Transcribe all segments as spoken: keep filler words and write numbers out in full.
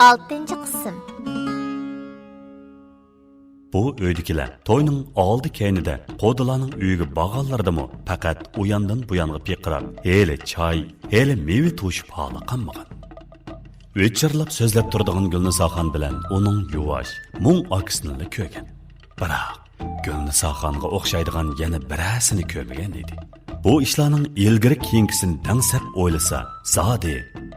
ئالتىنچى قىسىم. بۇ ئۆيدىكىلەر توينىڭ ئالدى كەينىدە قۇدىلارنىڭ ئۆيىگە بارغانلىرىدىمۇ پەقەت ئۇياندىن بۇيانغا پىرقىراپ، ھېلى چاي، ھېلى مېۋە توشۇپ ھالى قالمىغان. ۋىچىرلاپ سۆزلەپ تۇرىدىغان گۈلنىساخان بىلەن ئۇنىڭ يۇۋاش، مۇڭ ئاكىسىنىلا كۆرگەن. بىراق، گۈلنىساخانغا ئوخشايدىغان يەنە بىرەرسىنى كۆرمىگەن ئىدى. بۇ ئىشلارنىڭ ئىلگىرى كېيىنكىسىنى دەڭسەپ ئويلىسا، زادى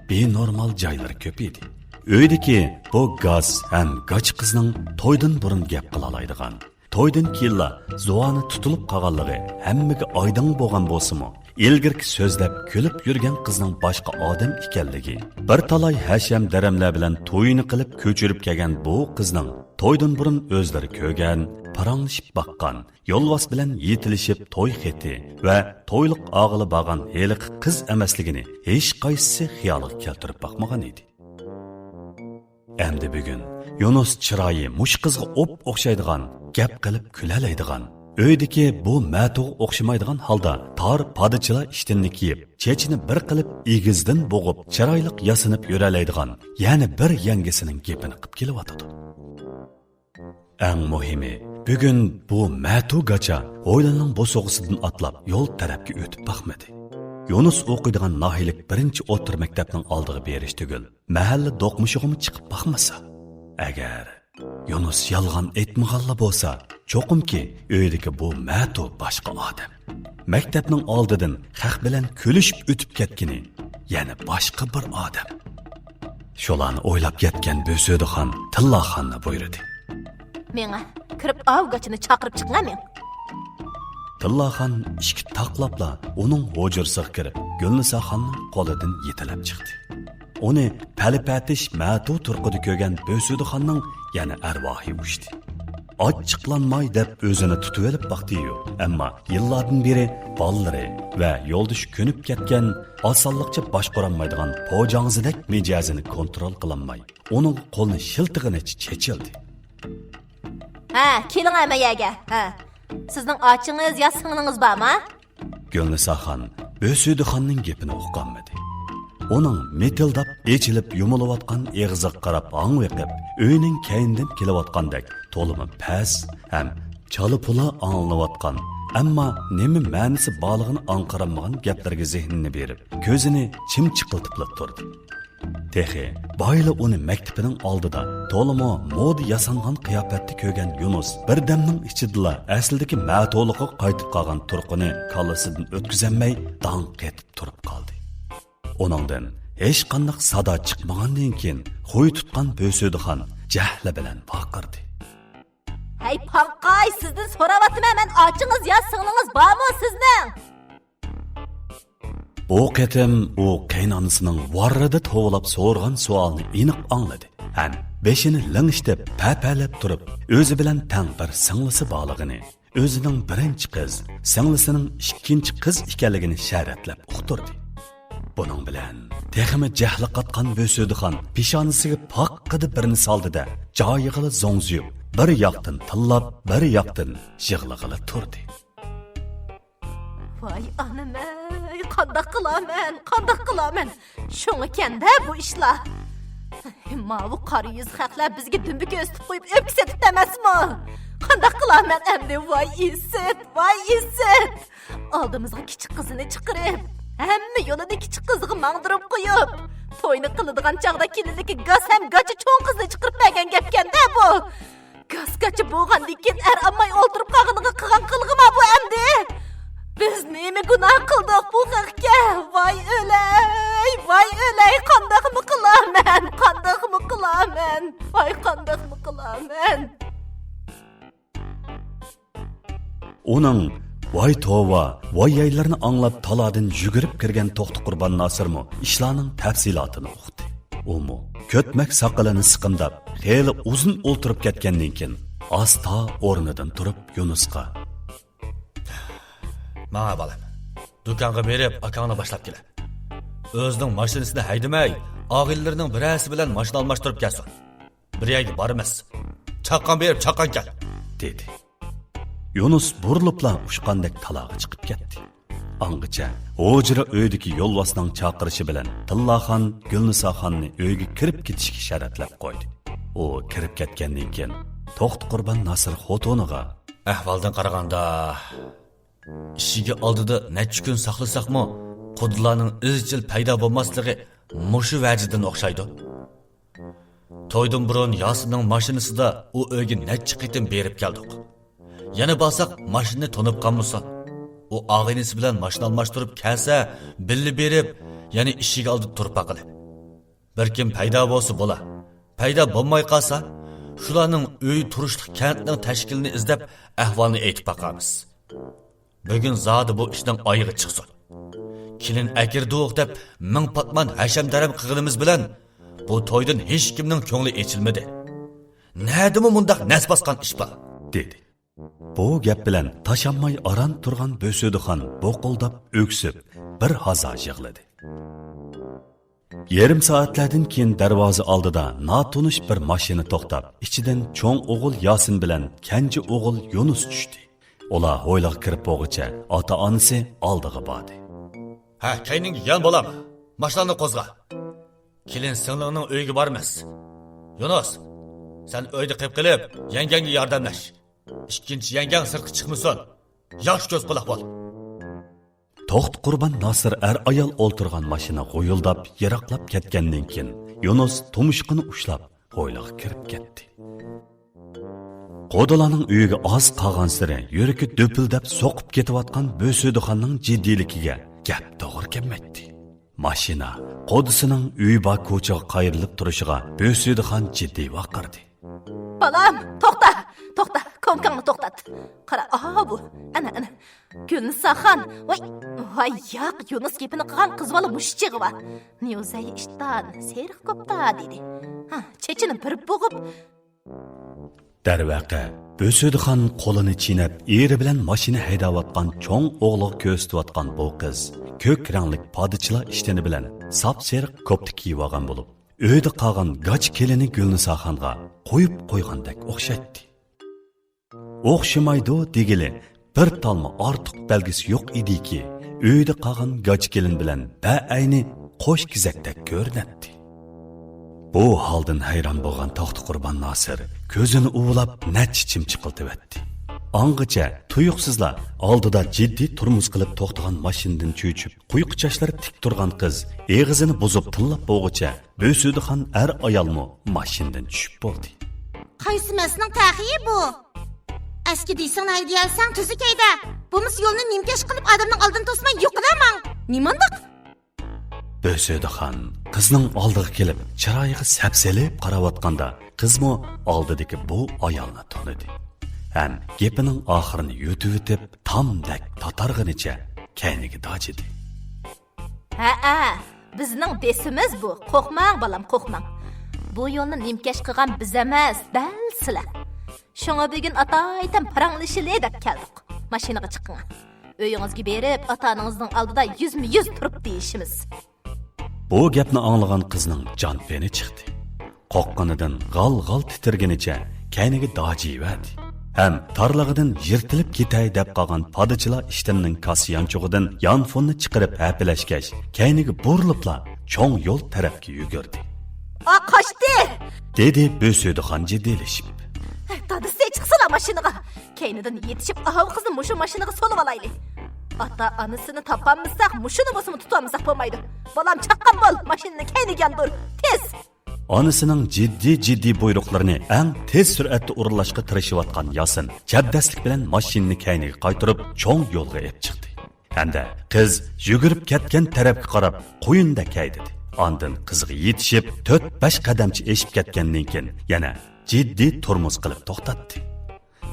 بىنورمال جايلىرى كۆپ ئىدى. ئۆيدىكى بۇ گاس ھەم گاچا قىزنىڭ تويدىن بۇرۇن گەپ قىلالايدىغان، تويدىن كېيىنلا زۇۋانى تۇتۇلۇپ قالغانلىقى ھەممىگە ئايدىڭ بولغان بولسىمۇ، ئىلگىرىكى سۆزلەپ كۈلۈپ يۈرگەن قىزنىڭ باشقا ئادەم ئىكەنلىكى، بىر تالاي ھەشەم-دەرەملەر بىلەن تويىنى قىلىپ كۆچۈرۈپ كەلگەن بۇ قىزنىڭ تويدىن بۇرۇن ئۆزلىرى كۆرگەن، پاراڭلىشىپ باققان، يولۋاس بىلەن يېتىلىشىپ توي خېتى ۋە تويلۇق ئاغىلى بارغان ھېلىقى قىز ئەمەسلىكىنى ھېچقايسىسى خىيالىغا كەلتۈرۈپ باقمىغان ئىدى. ئەمدى بۈگۈن يۇنۇس چىرايى مۇشۇ قىزغا ئوپ-ئوخشايدىغان، گەپ قىلىپ كۈلەلەيدىغان، ئۆيدىكى بۇ مەتۇغا ئوخشىمايدىغان ھالدا تار پادىچىلار ئىشتىنىنى كىيىپ، چېچىنى بىر قىلىپ ئېگىزدىن بوغۇپ، چىرايلىق ياسىنىپ يۈرەلەيدىغان يەنە بىر يەڭگىسىنىڭ گېپىنى قىپ كېلىۋاتىدۇ. ئەڭ مۇھىمى، بۈگۈن بۇ مەتۇ گاچا ھويلىنىڭ بوسۇغىسىدىن ئاتلاپ يول تەرەپكە ئۆتۈپ باقمىدى. يۇنۇس ئوقۇيدىغان ناھىيىلىك بىرىنچى ئوتتۇرا مەكتەپنىڭ ئالدىغا بېرىش تۈگۈل، مەھەللە دوقمۇشىغىمۇ چىقىپ باقمىسا. ئەگەر يۇنۇس يالغان ئېيتمىغانلا بولسا، چوقۇمكى ئۆيدىكى بۇ مەتۇ باشقا ئادەم. مەكتەپنىڭ ئالدىدىن خەق بىلەن كۈلۈشۈپ ئۆتۈپ كەتكىنى يەنە باشقا بىر ئادەم. شۇلارنى ئويلاپ يەتكەن بۆسۈدىخان تىللاخاننى بۇيرۇدى. مېڭە، كىرىپ ئاۋۇ گاچىنى چاقىرىپ چىقىڭە مېڭ. تىللاخان ئىشىككە تاقلاپلا ئۇنىڭ ھۇجرىسىغا كىرىپ، گۈلنىساخاننىڭ قولىدىن يېتىلەپ چىقتى. ئۇنى پەلىپەتىش مەتۇ تۇرقىدا كۆرگەن بۆسۈدىخاننىڭ يەنە ئەرۋاھى ئۇچتى. ئاچچىقلانماي دەپ ئۆزىنى تۇتۇۋېلىپ باقتى-يۇ، ئەمما يىللاردىن بېرى بالىلىرى ۋە يولدىشى كۆنۈپ كەتكەن، ئاسانلىقچە باشقۇرالمايدىغان پوجاڭزىدەك مىجەزىنى كونترول قىلالماي، ئۇنىڭغا قولنى شىلتىغىنىچە چېچىلدى. ھە، كېلىڭە مەن يەرگە، ھە. سىزنىڭ ئاچىڭىز يا سىڭلىڭىز بارمۇ؟ گۈلنىساخان بۆسۈدىخاننىڭ گېپىنى ئۇقالمىدى. ئۇنىڭ مىتىلداپ ئېچىلىپ يۇمۇلۇۋاتقان ئېغىزىغا قاراپ ھاڭۋېقىپ، ئۆينىڭ كەينىدىن كېلىۋاتقاندەك تولىمۇ پەس ھەم چالا-پۇلا ئاڭلىنىۋاتقان، ئەمما نېمە مەنىسى بارلىقىنى ئاڭقىرالمىغان گەپلەرگە زېھنىنى بېرىپ، كۆزىنى چىمچىقلىتىپلا تۇردى. تېخى بايىلا ئۇنى مەكتىپىنىڭ ئالدىدا تولىمۇ مودا ياسانغان قىياپەتتە كۆرگەن يۇنۇس بىردەمنىڭ ئىچىدىلا ئەسلىدىكى مەتۇلۇقىغا قايتىپ قالغان تۇرقىنى كاللىسىدىن ئۆتكۈزەلمەي داڭ قېتىپ تۇرۇپ قالدى. ئۇنىڭدىن ھېچقانداق سادا چىقمىغاندىن كېيىن خۇي تۇتقان بۆسۈدىخان جەھلى بىلەن ۋارقىرىدى. ھەي پاڭقاي، سىزدىن سوراۋاتىمەن، مەن ئاچىڭىز يا سىڭلىڭىز بارمۇ سىزنىڭ؟ بۇ قېتىم ئۇ قېيىنئانىسىنىڭ ۋاررىدە توۋلاپ سورىغان سوئالنى ئېنىق ئاڭلىدى ھەم بېشىنى لىڭشىتىپ پەپەلەپ تۇرۇپ، ئۆزى بىلەن تەڭ بىر سىڭلىسى بارلىقىنى، ئۆزىنىڭ بىرىنچى قىز، سىڭلىسىنىڭ ئىككىنچى قىز ئىكەنلىكىنى شەرەتلەپ ئۇقتۇردى. بۇنىڭ بىلەن تېخىمۇ جەھلى قاتقان بۆسۈدىخان پېشانىسىگە پاققىدە بىرنى سالدى-دە، جايىغىلا زوڭزىيىپ، بىر ياقتىن تىللاپ، بىر ياقتىن يىغلىغىلى تۇردى. ۋاي ئانام ئەي، قانداق قىلامەن، قانداق قىلامەن؟ شۇڭىكەن-دە بۇ ئىشلار. ماۋۇ قارا يۈز خەقلەر بىزگە دۈمبە كۆرسىتىپ قويۇپ ئۆپكە سېتىپتۇ ئەمەسمۇ؟ قانداق قىلامەن ئەمدى؟ ۋاي ئىسىت، ۋاي ئىسىت! ئالدىمىزغا كىچىك قىزىنى چىقىرىپ، ھەممە يولىنى كىچىك قىزىغا ماڭدۇرۇپ قويۇپ، توينى قىلىدىغان چاغدا كېلىنلىككە گاس ھەم گاچا چوڭ قىزنى چىقىرىپ بەرگەن گەپكەن-دە بۇ. گاس گاچا بولغاندىن كېيىن ئەر ئالماي ئولتۇرۇپ قالغىنىغا قىلغان قىلىقىما بۇ ئەمدى؟ بىز نېمە گۇناھ قىلدۇق بۇ خەقكە؟ ۋاي ئۆلەي، ۋاي ئۆلەي، قانداقمۇ قىلامەن، قانداقمۇ قىلامەن، ۋاي قانداقمۇ قىلامەن؟ ئۇنىڭ ۋاي توۋا، ۋاي يايلىرىنى ئاڭلاپ تالادىن يۈگۈرۈپ كىرگەن توختى قۇربان ناسىرمۇ ئىشلارنىڭ تەپسىلاتىنى ئۇقتى. ئۇمۇ كۆتمەك ساقىلىنى سىقىمداپ، خېلى ئۇزۇن ئولتۇرۇپ كەتكەندىن كېيىن، ئاستا ئورنىدىن تۇرۇپ يۇنۇسقا: ماڭە بالام، دۇكانغا بېرىپ ئاكاڭنى باشلاپ كېلە. ئۆزىنىڭ ماشىنىسىنى ھەيدىمەي، ئاغىنىلىرىنىڭ بىرەرسى بىلەن ماشىنا ئالماشتۇرۇپ كەلسۇن. بىر يەرگە بارىمىز. چاققان بېرىپ چاققان كەل، دېدى. يۇنۇس بۇرۇلۇپلا ئۇچقاندەك تالاغا چىقىپ كەتتى. ئاڭغىچە ھۇجرا ئۆيدىكى يولۋاسنىڭ چاقىرىشى بىلەن تىللاخان گۈلنىساخاننى ئۆيگە كىرىپ كېتىشكە شەرەتلەپ قويدى. ئۇ كىرىپ كەتكەندىن كېيىن، توختى قۇربان ناسىر خوتۇنىغا، ئەھۋالدىن قارىغاندا، ئىشىكى ئالدىدا نەچچە كۈن ساقلىساقمۇ، قۇدىلارنىڭ ئىزچىل پەيدا بولماسلىقى مۇشۇ ۋەجىدىن ئوخشايدۇ. تويدىن بۇرۇن ياسىننىڭ ماشىنىسىدا ئۇ ئۆيگە نەچچە قېتىم بېرىپ كەلدۇق. يەنە بارساق، ماشىنىنى تونۇپ قالمىسۇن. ئۇ ئاغىنىسى بىلەن ماشىنا ئالماشتۇرۇپ كەلسە، بىللە بېرىپ، يەنە ئىشىك ئالدىدا تۇرۇپ باقىلى. بىر كىم پەيدا بولسا بولا. پەيدا بولماي قالسا، شۇلارنىڭ ئۆيى تۇرۇشلۇق كەنتنىڭ تەشكىلىنى ئىزدەپ، ئەھۋالنى ئېيتىپ باقارمىز. بۈگۈن زادى بۇ ئىشنىڭ ئايىغى چىقسۇن. كېلىن ئەكىردۇق دەپ، مىڭ پاتمان ھەشەم-دەرەم قىلغىنىمىز بىلەن، بۇ تويدىن ھېچكىمنىڭ كۆڭلى ئېچىلمىدى. نەدىمۇ مۇنداق نەس باسقان ئىش بار؟ دېدى. بۇ گەپ بىلەن تاشانماي ئاران تۇرغان بۆسۈدىخان بوقۇلداپ ئۆكسۈپ، بىر ھازا يىغلىدى. يېرىم سائەتلەردىن كېيىن دەرۋازا ئالدىدا ناتونۇش بىر ماشىنا توختاپ، ئىچىدىن چوڭ ئوغۇل ياسىن بىلەن كەنجى ئوغۇل يۇنۇس چۈشتى. ئۇلار ھويلىغا كىرىپ بولغۇچە ئاتا-ئانىسى ئالدىغا باردى. ھە، كەينىڭگە يان، بالام. ماشىناڭنى قوزغا. كېلىن سىڭلىڭنىڭ ئۆيىگە بارىمىز. يۇنۇس، سەن ئۆيدە قېلىپ قېلىپ، يەڭگەڭگە ياردەملەش. ئىككىنچى يەڭگەڭ سىرتقا چىقمىسۇن. ياخشى كۆز قۇلاق بول. توختى قۇربان ناسىر ئەر-ئايال ئولتۇرغان ماشىنا غۇيۇلداپ يىراقلاپ كەتكەندىن كېيىن، يۇنۇس تۇمشۇقىنى ئۇشلاپ، ھويلىغا كىرىپ كەتتى. قۇدىلارنىڭ ئۆيىگە ئاز قالغانسېرى يۈرىكى دۈپۈلدەپ سوقۇپ كېتىۋاتقان بۆسۈدىخاننىڭ جىددىيلىكىگە گەپ توغرا كەلمەيتتى. ماشىنا قۇدىسىنىڭ ئۆيى بار كوچىغا قايرىلىپ تۇرۇشىغا بۆسۈدىخان جىددىي ۋارقىرىدى. بالام، توختا، توختا، كوڭكاڭنى توختات. قارا، ئاۋۇ، ئەنە، ئەنە. گۈلنىساخان، ۋاي، ۋاي ياق، يۇنۇس گېپىنى قىلغان قىز بالا مۇشۇ چېغى بار. نيۇزەي ئىشتان، سېرىق كوپتا دېدى. ھا، چېچىنى بىر بوغۇپ. دەرۋەقە، بۆسۈدىخان قولىنى چىينەپ، ئېرى بىلەن ماشىنا ھەيدەۋاتقان چوڭ ئوغلىغا كۆرسىتىۋاتقان بۇ قىز كۆك رەڭلىك پادىچىلا ئىشتىنى بىلەن ساپسېرىق كوپتا كىيىۋالغان بولۇپ، ئۆيدە قالغان گاچا كېلىنى گۈلنىساخانغا قويۇپ قويغاندەك ئوخشايتتى. ئوخشىمايدۇ دېگىلى، بىر تالما ئارتۇق بەلگىسى يوق ئىدىكى، ئۆيدە قالغان گاچا كېلىن بىلەن بەئەينى قوش كېزەكتەك كۆرۈنەتتى. بۇ ھالدىن ھەيران بولغان توختى قۇربان ناسىر كۆزىنى ئۇۋىلاپ نەچچە چىم چىقىلتىۋەتتى. ئاڭغىچە تۇيۇقسىزلا ئالدىدا جىددىي تورمۇز قىلىپ توختىغان ماشىنىدىن چۆچۈپ، قۇيقۇچاچلىرى تىك تۇرغان قىز ئېغىزىنى بۇزۇپ تىللاپ بولغۇچە، بۆسۈدىخان ئەر-ئايالمۇ ماشىنىدىن چۈشۈپ بولدى. قايسى مەستنىڭ تەخىيى بۇ؟ ئەسكى دېسەڭ، ھەي دېيەلسەڭ، تۈزۈك ھەيدە. بولمىسا يولنى نېمىكەش قىلىپ، ئادەمنىڭ ئالدىنى توسماي يوقىلا ماڭ. نېمانداق؟ بۆسۈدىخان قىزنىڭ ئالدىغا كېلىپ، چىرايىغا سەپسېلىپ قاراۋاتقاندا، قىزمۇ ئالدىدىكى بۇ ئايالنى تونۇدى. ھەم گېپىنىڭ ئاخىرىنى يۇتۇۋېتىپ، تامدەك تاتارغىنىچە كەينىگە داجىدى. ھەئە، بىزنىڭ دېسىمىز بۇ. قورقماڭ، بالام، قورقماڭ. بۇ يولنى نېمىكەش قىلغان بىز ئەمەس، دەل سىلەر. شۇڭا بۈگۈن ئاتايتەن پاراڭلىشىلى دەپ كەلدۇق. ماشىنىغا چىقىڭ. ئۆيىڭىزگە بېرىپ، ئاتا-ئانىڭىزنىڭ ئالدىدا يۈزمۇ يۈز تۇرۇپ دېيىشىمىز. بۇ گەپنى ئاڭلىغان قىزنىڭ جان پېنى چىقتى. قورققىنىدىن غال-غال تىترىگىنىچە كەينىگە داجىيىۋەردى. ھەم تارلىقىدىن يىرتىلىپ كېتەي دەپ قالغان پادىچىلا ئىشتىنىنىڭ كاسا يانچۇقىدىن يانفوننى چىقىرىپ ھەپىلەشكەچ، كەينىگە بۇرۇلۇپلا چوڭ يول تەرەپكە يۈگۈردى. ئا، قاچتى! دېدى بۆسۈدىخان جىددىيلىشىپ. دادىسى، چىقسىلا ماشىنىغا! كەينىدىن يېتىشىپ، ئاۋۇ قىزنى مۇشۇ ماشىنىغا سولىۋالايلى. ئاتا-ئانىسىنى تاپالمىساق، مۇشۇنى بولسىمۇ تۇتالمىساق بولمايدۇ. بالام، چاققان بول، ماشىنىنى كەينىگە ياندۇر، تېز! ئانىسىنىڭ جىددىي-جىددىي بۇيرۇقلىرىنى ئەڭ تېز سۈرئەتتە ئورۇنلاشقا تىرىشىۋاتقان ياسىن چەبدەسلىك بىلەن ماشىنىنى كەينىگە قايتۇرۇپ، چوڭ يولغا ئېلىپ چىقتى. ھەمدە قىز يۈگۈرۈپ كەتكەن تەرەپكە قاراپ قۇيۇندەك ھەيدىدى. ئاندىن قىزىغا يېتىشىپ، تۆت-بەش قەدەمچە ئېشىپ كەتكەندىن كېيىن، يەنە جىددىي تورمۇز قىلىپ توختاتتى.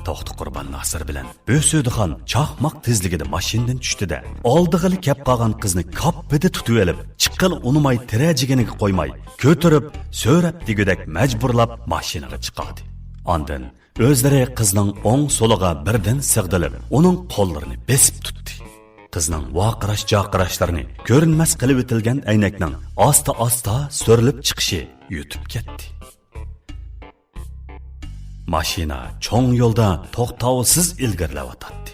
توختى قۇربان ناسىر بىلەن بۆسۈدىخان چاقماق تېزلىكىدە ماشىنىدىن چۈشتى-دە، ئالدىغىلى كەپ قالغان قىزنى كاپپىدە تۇتۇۋېلىپ، چىققىلى ئۇنىماي تىرەجىگىنىگە قويماي، كۆتۈرۈپ، سۆرەپ دېگۈدەك مەجبۇرلاپ ماشىنىغا چىقاردى. ئاندىن ئۆزلىرى قىزنىڭ ئوڭ-سولىغا بىردىن سىغدىلىپ، ئۇنىڭ قوللىرىنى بېسىپ تۇتتى. قىزنىڭ ۋارقىراش-جارقىراشلىرىنى كۆرۈنمەس قىلىۋېتىلگەن ئەينەكنىڭ ئاستا-ئاستا سۈرۈلۈپ چىقىشى يۇتۇپ كەتتى. ماشىنا چوڭ يولدا توختاۋسىز ئىلگىرىلەۋاتاتتى.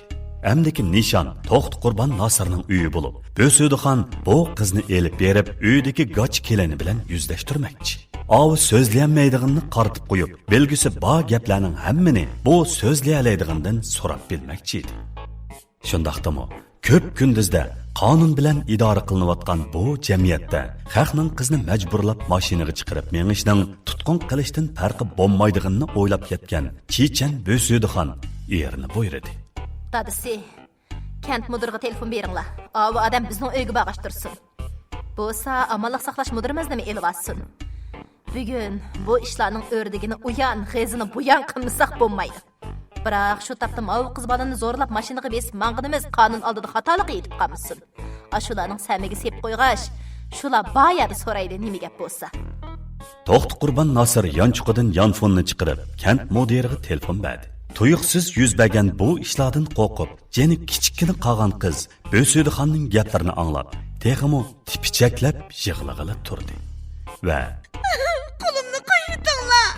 ئەمدىكى نىشان توختى قۇربان ناسىرنىڭ ئۆيى بولۇپ، بۆسۈدىخان بۇ قىزنى ئېلىپ بېرىپ، ئۆيىدىكى گاچا كېلىنى بىلەن يۈزلەشتۈرمەكچى. ئاۋۇ سۆزلىيەلمەيدىغىنىنى قارىتىپ قويۇپ، بىلگۈسى بار گەپلەرنىڭ ھەممىنى بۇ سۆزلىيەلەيدىغىنىدىن سوراپ بىلمەكچى ئىدى. شۇنداقتىمۇ، كۆپ كۈندۈزدە قانۇن بىلەن ئىدارە قىلىنىۋاتقان بۇ جەمئىيەتتە خەقنىڭ قىزىنى مەجبۇرلاپ ماشىنىغا چىقىرىپ مېڭىشنىڭ تۇتقۇن قىلىشتىن پەرقى بولمايدىغىنىنى ئويلاپ يەتكەن چېچەن بۆسۈدىخان ئېرىنى بۇيرۇدى. دادىسى، كەنت مۇدىرىغا تېلېفون بېرىڭلار. ئاۋۇ ئادەم بىزنىڭ ئۆيگە بارغاچ تۇرسۇن. بولسا ئامانلىق ساقلاش مۇدىرىمىزنىمۇ ئېلىۋالسۇن. بۈگۈن بۇ ئىشلارنىڭ ئۆردىكىنى ئۇيان، غېزىنى بۇيان قىلمىساق بولمايدۇ. بىراق شۇ تاپتا ماۋۇ قىز بالىنى زورلاپ ماشىنىغا بېسىپ ماڭغىنىمىز قانۇن ئالدىدا خاتالىققا يېتىپ قالمىسۇن. ئاشۇلارنىڭ سەمىگە سېلىپ قويغاچ، شۇلار بار يەردە سورايلى نېمە گەپ بولسا. توختى قۇربان ناسىر يانچۇقىدىن يانفوننى چىقىرىپ، كەنت مۇدىرىغا تېلېفون بەردى. تۇيۇقسىز يۈز بەرگەن بۇ ئىشلاردىن قورقۇپ، جېنى كىچىككىنە قالغان قىز بۆسۈدىخاننىڭ گەپلىرىنى ئاڭلاپ، تېخىمۇ تىپىچەكلەپ يىغلىغىلى تۇردى ۋە قولۇمنى قويۇۋېتىڭلار!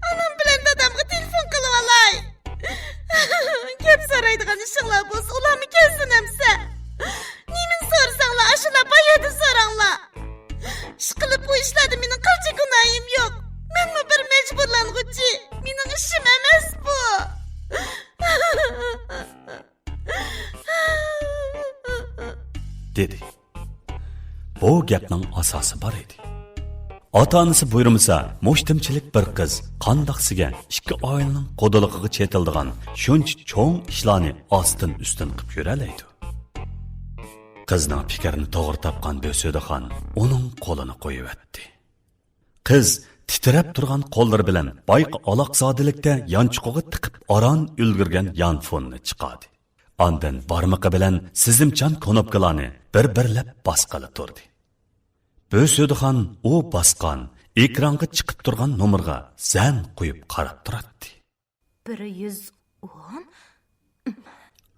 ئانام بىلەن دادامغا تېلېفون قىلىۋالاي. گەپ سورايدىغان ئىشىڭلار بولسا، ئۇلارمۇ كەلسۇن ئەمسە. نېمىنى سورىساڭلار، ئاشۇلار بار يەردە سوراڭلار. ئىشقىلىپ، بۇ ئىشلاردا مېنىڭ قىلچە گۇناھىم يوق. مەنمۇ بىر مەجبۇرلانغۇچى. مېنىڭ ئىشىم ئەمەس بۇ. دېدى. بۇ گەپنىڭ ئاساسى بار ئىدى. ئاتا-ئانىسى بۇيرۇمىسا، مۇشتۇمچىلىك بىر قىز قانداقسىگە ئىككى ئائىلىنىڭ قۇدىلىقىغا چېتىلىدىغان شۇنچە چوڭ ئىشلارنى ئاستىن-ئۈستۈن قىپ يۈرەلەيدۇ؟ قىزنىڭ پىكرىنى توغرا تاپقان بۆسۈدىخان ئۇنىڭ قولىنى قويۇۋەتتى. قىز تىترەپ تۇرغان قوللىرى بىلەن بايىقى ئالاقزادىلىكتە يانچۇقىغا تىقىپ ئاران ئۈلگۈرگەن يانفوننى چىقاردى. ئاندىن بارمىقى بىلەن سىزىمچان كۇنۇپكىلارنى بىر-بىرلەپ باسقىلى تۇردى. بۆسۈدىخان ئۇ باسقان، ئېكرانغا چىقىپ تۇرغان نومۇرغا زەن قويۇپ قاراپ تۇراتتى. بىر يۈز ئون؟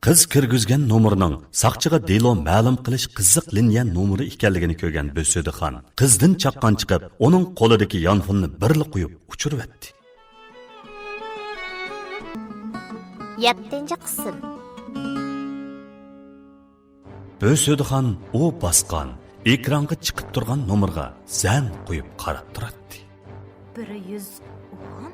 قىز كىرگۈزگەن نومۇرنىڭ ساقچىغا دېلو مەلۇم قىلىش قىزىق لىنىيە نومۇرى ئىكەنلىكىنى كۆرگەن بۆسۈدىخان قىزدىن چاققان چىقىپ، ئۇنىڭ قولىدىكى يانفوننى بىرلا قويۇپ ئۇچۇرۇۋەتتى. يەتتىنچى قىسىم. بۆسۈدىخان ئۇ باسقان، ئېكرانغا چىقىپ تۇرغان نومۇرغا زەن قويۇپ قاراپ تۇراتتى. بىر يۈز ئون؟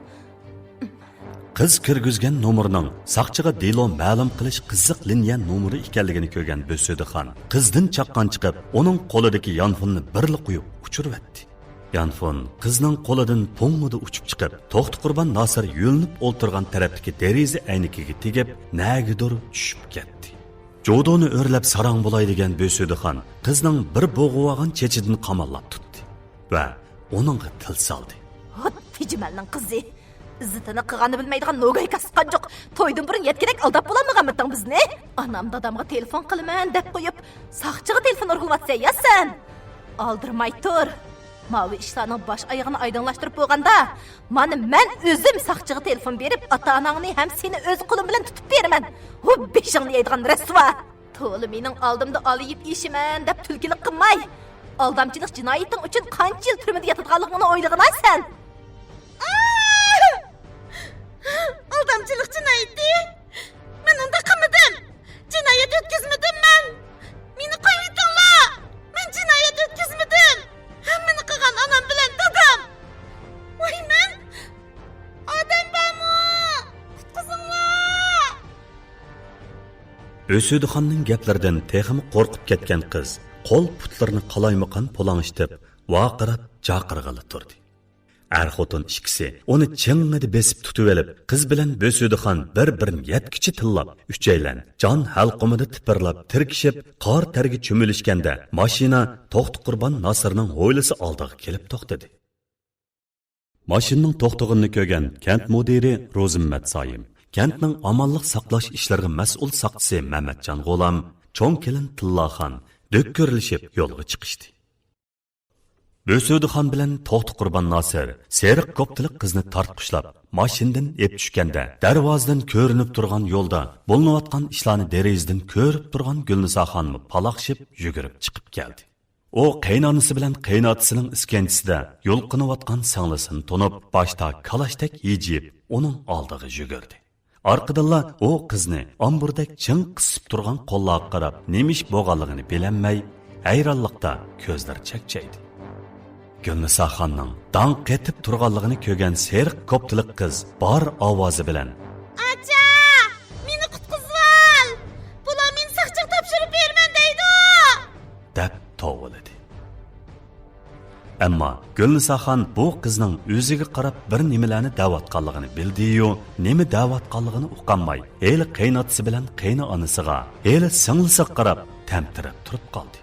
قىز كىرگۈزگەن نومۇرنىڭ ساقچىغا دېلو مەلۇم قىلىش قىزىق لىنىيە نومۇرى ئىكەنلىكىنى كۆرگەن بۆسۈدىخان قىزدىن چاققان چىقىپ، ئۇنىڭ قولىدىكى يانفوننى بىرلا قويۇپ ئۇچۇرۇۋەتتى. يانفون قىزنىڭ قولىدىن پوڭڭىدە ئۇچۇپ چىقىپ، توختى قۇربان ناسىر يۆلىنىپ ئولتۇرغان تەرەپتىكى دېرىزە ئەينىكىگە تېگىپ، نەگىدۇر چۈشۈپ كەتتى. جودۇنى ئۆرلەپ ساراڭ بولاي دېگەن بۆسۈدىخان قىزنىڭ بىر بوغۇۋالغان چېچىدىن قاماللاپ تۇتتى ۋە ئۇنىڭغا تىل سالدى. ھوت، تېجىمەلنىڭ قىزى! ئىززىتىنى قىلغاننى بىلمەيدىغان نوگاي كاسقانجۇق! تويدىن بۇرۇن يەتكۈدەك ئالداپ بولالمىغانمىتىڭ بىزنى؟ ئانام دادامغا تېلېفون قىلىمەن دەپ قويۇپ، ساقچىغا تېلېفون ئۇرغۇلۇۋاتىسەن يا سەن! ئالدىرىماي تۇر! ماۋۇ ئىشلارنىڭ باش ئايىغىنى ئايدىڭلاشتۇرۇپ بولغاندا، مانا مەن ئۆزۈم ساقچىغا تېلېفون بېرىپ، ئاتا-ئاناڭنى ھەم سېنى ئۆز قولۇم بىلەن تۇتۇپ بېرىمەن. ھۇ، بېشىڭنى يەيدىغان رەسۋا! تولا مېنىڭ ئالدىمدا ئالا يەپ ئېشىمەن دەپ تۈلكىلىك قىلماي. ئالدامچىلىق جىنايىتىڭ ئۈچۈن قانچە يىل تۈرمىدە ياتىدىغانلىقىڭنى ئويلىغىناي سەن. ئالدامچىلىق جىنايىتى؟ مەن ئۇنداق قىلمىدىم. جىنايەت ئۆتكۈزمىدىم مەن. مېنى قويۇۋېتىڭلار. مەن جىنايەت ئۆتكۈزمىدىم. ھەممىنى قىلغان ئانام بىلەن دادام. ۋاي مەن. ئادەم بارمۇ؟ قۇتقۇزۇڭلار! ئۆسۈدىخاننىڭ گەپلىرىدىن تېخىمۇ قورقۇپ كەتكەن قىز قول-پۇتلىرىنى قالايمىقان پۇلاڭشىتىپ، ۋارقىراپ جاقىرغىلى تۇردى. ئەر-خوتۇن ئىككىسى ئۇنى چىڭڭىدە بېسىپ تۇتۇۋېلىپ، قىز بىلەن بۆسۈدىخان بىر-بىرىنى يەتكۈچە تىللاپ، ئۈچەيلەن جان ھەلقۇمىدا تىپىرلاپ، تىركىشىپ، قار-تەرگە چۆمۈلۈشكەندە، ماشىنا توختى قۇربان ناسىرنىڭ ھويلىسى ئالدىغا كېلىپ توختىدى. ماشىنىنىڭ توختىغىنىنى كۆرگەن كەنت مۇدىرى روزىممەت سايىم، كەنتنىڭ ئامانلىق ساقلاش ئىشلىرىغا مەسئۇل ساقچىسى مەمەتجان غۇلام، چوڭ كېلىن تىللاخان دۆككۈرلىشىپ يولغا چىقىشتى. بۆسۈدىخان بىلەن توختى قۇربان ناسىر سېرىق كوپتىلىق قىزنى تارتقۇشلاپ، ماشىنىدىن ئېپ چۈشكەندە، دەرۋازىدىن كۆرۈنۈپ تۇرغان يولدا بولۇنۇۋاتقان ئىشلارنى دېرىزىدىن كۆرۈپ تۇرغان گۈلنىساخانمۇ پالاقشىپ يۈگۈرۈپ چىقىپ كەلدى. ئۇ قېيىنئانىسى بىلەن قېيىنئاتىسىنىڭ ئىسكەنجىسىدە يۇلقۇنۇۋاتقان سىڭلىسىنى تونۇپ، باشتا كالاچتەك ھىجىيىپ، ئۇنىڭ ئالدىغا يۈگۈردى. ئارقىدىنلا ئۇ قىزنى ئامبۇردەك چىڭ قىسىپ تۇرغان قوللارغا قاراپ نېمە ئىش بولغانلىقىنى بىلەلمەي، ھەيرانلىقتا كۆزلىرى چەكچەيدى. گۈلنىساخاننىڭ داڭ قېتىپ تۇرغانلىقىنى كۆرگەن سېرىق كوپتىلىق قىز بار ئاۋازى بىلەن، «ئاچا، مېنى قۇتقۇزۇۋال! بۇلار مېنى ساقچىغا تاپشۇرۇپ بېرىمەن دەيدۇ!» دەپ توۋلىدى. ئەمما گۈلنىساخان بۇ قىزنىڭ ئۆزىگە قاراپ بىر نېمىلەرنى دەۋاتقانلىقىنى بىلدىيۇ، نېمە دەۋاتقانلىقىنى ئۇقالماي، ھېلى قېيىنئاتىسى بىلەن قېيىنئانىسىغا، ھېلى سىڭلىسىگە قاراپ تەمتىرەپ تۇرۇپ قالدى.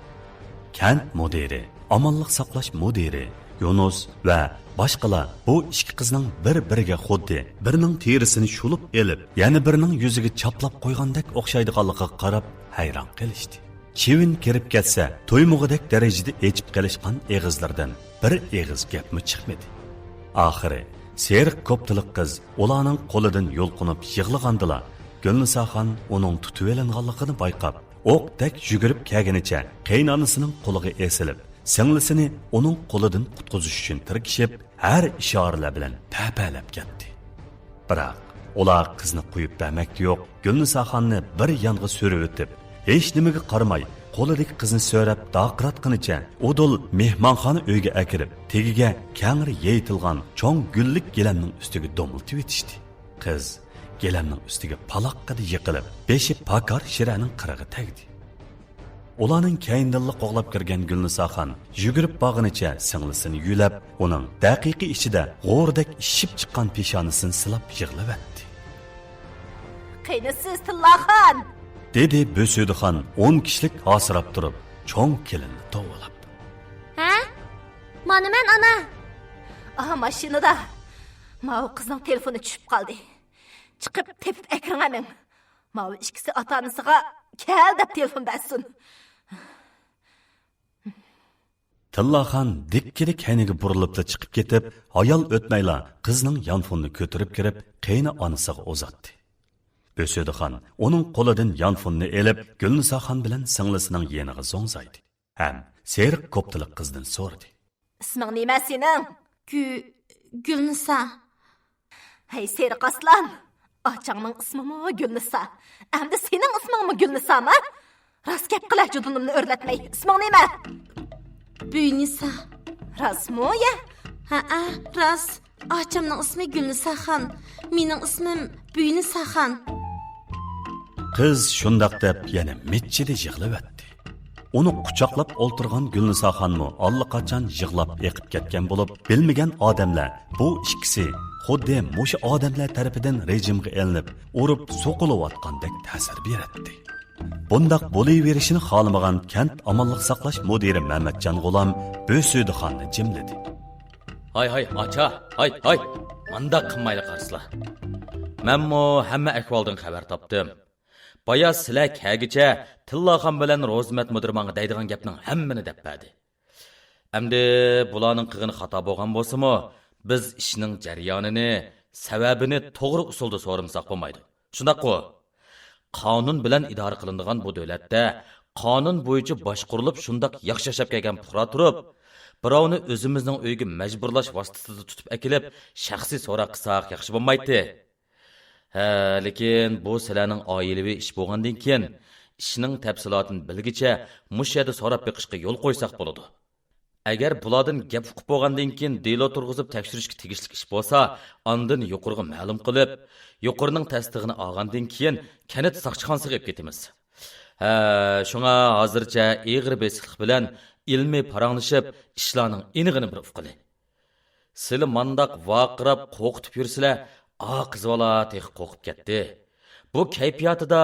كەنت مۇدىرى، ئامانلىق ساقلاش مۇدىرى يۇنۇس ۋە باشقىلار بۇ ئىككى قىزنىڭ بىر-بىرىگە خۇددى بىرىنىڭ تېرىسىنى شۇلۇپ ئېلىپ، يەنە بىرىنىڭ يۈزىگە چاپلاپ قويغاندەك ئوخشايدىغانلىقىغا قاراپ ھەيران قېلىشتى. چىۋىن كىرىپ كەتسە، تويمىغۇدەك دەرىجىدە ئېچىپ قېلىشقان ئېغىزلىرىدىن بىر ئېغىز گەپمۇ چىقمىدى. ئاخىرى سېرىق كوپتىلىق قىز ئۇلارنىڭ قولىدىن يۇلقۇنۇپ يىغلىغاندىلا، گۈلنىساخان ئۇنىڭ تۇتۇۋېلىنغانلىقىنى بايقاپ، ئوقتەك يۈگۈرۈپ كەلگىنىچە قېيىنئانىسىنىڭ قولىغا ئېسىلىپ، سىڭلىسىنى ئۇنىڭ قولىدىن قۇتقۇزۇش ئۈچۈن تىركىشىپ، ھەر ئىشارىلەر بىلەن پەپەلەپ كەتتى. بىراق، ئۇلار قىزنى قويۇپ بەرمەكتە يوق، گۈلنىساخاننى بىر يانغا سۈرۈۋېتىپ، ھېچنېمىگە قارىماي، قولىدىكى قىزنى سۆرەپ داقىراتقىنىچە ئۇدۇل مېھمانخانا ئۆيگە ئەكىرىپ، تېگىگە كەڭرى يېيىتىلغان چوڭ گۈللۈك گىلەمنىڭ ئۈستىگە دومىلىتىۋېتىشتى. قىز گىلەمنىڭ ئۈستىگە پالاققىدە يىقىلىپ، بېشى پاكار شىرەنىڭ قىرىغا تەگدى. ئۇلارنىڭ كەينىدىنلا قوغلاپ كىرگەن گۈلنىساخان يۈگۈرۈپ بارغىنىچە سىڭلىسىنى يۆلەپ، ئۇنىڭ دەقىقە ئىچىدە غورىدەك ئىششىپ چىققان پېشانىسىنى سىلاپ يىغلىۋەتتى. «قېنى سىز، تىللاخان؟» دېدى بۆسۈدىخان ئون كىشىلىك ھاسىراپ تۇرۇپ، چوڭ كېلىننى توۋلاپ. «ھە؟ مانا مەن، ئانا.» «ئاھ، ماشىنىدا. ماۋۇ قىزنىڭ تېلېفونى چۈشۈپ قالدى. چىقىپ تېپىپ ئەكىرىڭە مېڭ. ماۋۇ ئىككىسى ئاتا-ئانىسىغا كەل دەپ تېلېفون بەرسۇن.» تىللاخان دىككىدە كەينىگە بۇرۇلۇپلا چىقىپ كېتىپ، ھايال ئۆتمەيلا قىزنىڭ يانفونىنى كۆتۈرۈپ كىرىپ، قېيىنئانىسىغا ئۇزاتتى. بۆسۈدىخان ئۇنىڭ قولىدىن يانفوننى ئېلىپ، گۈلنىساخان بىلەن سىڭلىسىنىڭ يېنىغا زوڭزايدى ھەم سېرىق كوپتىلىق قىزدىن سورىدى. «ئىسمىڭ نېمە سېنىڭ؟» گۈ-، گۈلنىسا. «ھەي، سېرىق ئاسلان! ئاچاڭنىڭ ئىسمىمۇ گۈلنىسا. ئەمدى سېنىڭ ئىسمىڭمۇ گۈلنىسامۇ؟ راست گەپ قىلە، جۇدۇنۇمنى ئۆرلەتمەي. ئىسمىڭ نېمە؟» «بۈينىسا.» «راستمۇ يا؟» «ھەئە، راست. ئاچامنىڭ ئىسمى گۈلنىساخان. مېنىڭ ئىسمىم بۈينىساخان.» قىز شۇنداق دەپ يەنە مىچچىدە يىغلىۋەتتى. ئۇنى قۇچاقلاپ ئولتۇرغان گۈلنىساخانمۇ ئاللىقاچان يىغلاپ ئېقىپ كەتكەن بولۇپ، بىلمىگەن ئادەملەر بۇ ئىككىسى خۇددى مۇشۇ ئادەملەر تەرىپىدىن رېجىمغا ئېلىنىپ، ئۇرۇپ سوقۇلۇۋاتقاندەك تەسىر بېرەتتى. بۇنداق بولۇۋېرىشىنى خالىمىغان كەنت ئامانلىق ساقلاش مۇدىرى مەمەتجان غۇلام بۆسۈدىخاننى جىملىدى. «ھاي، ھاي، ئاچا، ھاي، ھاي! مانداق قىلمايلى قارىسىلا. مەنمۇ ھەممە ئەھۋالدىن خەۋەر تاپتىم. بايا سىلەر كەلگىچە تىللاخان بىلەن روزىمەت مۇدىر ماڭا دەيدىغان گەپنىڭ ھەممىنى دەپ بەردى. ئەمدى بۇلارنىڭ قىلغىنى خاتا بولغان بولسىمۇ، بىز ئىشنىڭ جەريانىنى، سەۋەبىنى توغرا ئۇسۇلدا سورىمىساق بولمايدۇ. شۇنداققۇ؟ قانۇن بىلەن ئىدارە قىلىنىدىغان بۇ دۆلەتتە قانۇن بويىچە باشقۇرۇلۇپ، شۇنداق ياخشى ياشاپ كەلگەن پۇقرا تۇرۇپ، بىراۋنى ئۆزىمىزنىڭ ئۆيىگە مەجبۇرلاش ۋاسىتىسىدا تۇتۇپ ئەكېلىپ، شەخسىي سوراق قىلساق ياخشى بولمايتتى. ھە، لېكىن بۇ سىلەرنىڭ ئائىلىۋى ئىش بولغاندىن كېيىن، ئىشنىڭ تەپسىلاتىنى بىلگۈچە مۇشۇ يەردە سوراپ بېقىشقا يول قويساق بولىدۇ. ئەگەر بۇلاردىن گەپ ئۇقۇپ بولغاندىن كېيىن دېلو تۇرغۇزۇپ تەكشۈرۈشكە تېگىشلىك ئىش بولسا، ئاندىن يۇقىرىغا مەلۇم قىلىپ، يۇقىرىنىڭ تەستىقىنى ئالغاندىن كېيىن كەنت ساقچىخانىسىغا ئېلىپ كېتىمىز. ھە، شۇڭا ھازىرچە ئېغىر بېسىقلىق بىلەن ئىلمىي پاراڭلىشىپ، ئىشلارنىڭ ئېنىقىنى بىر ئۇققىلى. سىلى مانداق ۋارقىراپ قورقۇتۇپ يۈرسىلە، ئا قىز بالا تېخى قورقۇپ كەتتى. بۇ كەيپىياتىدا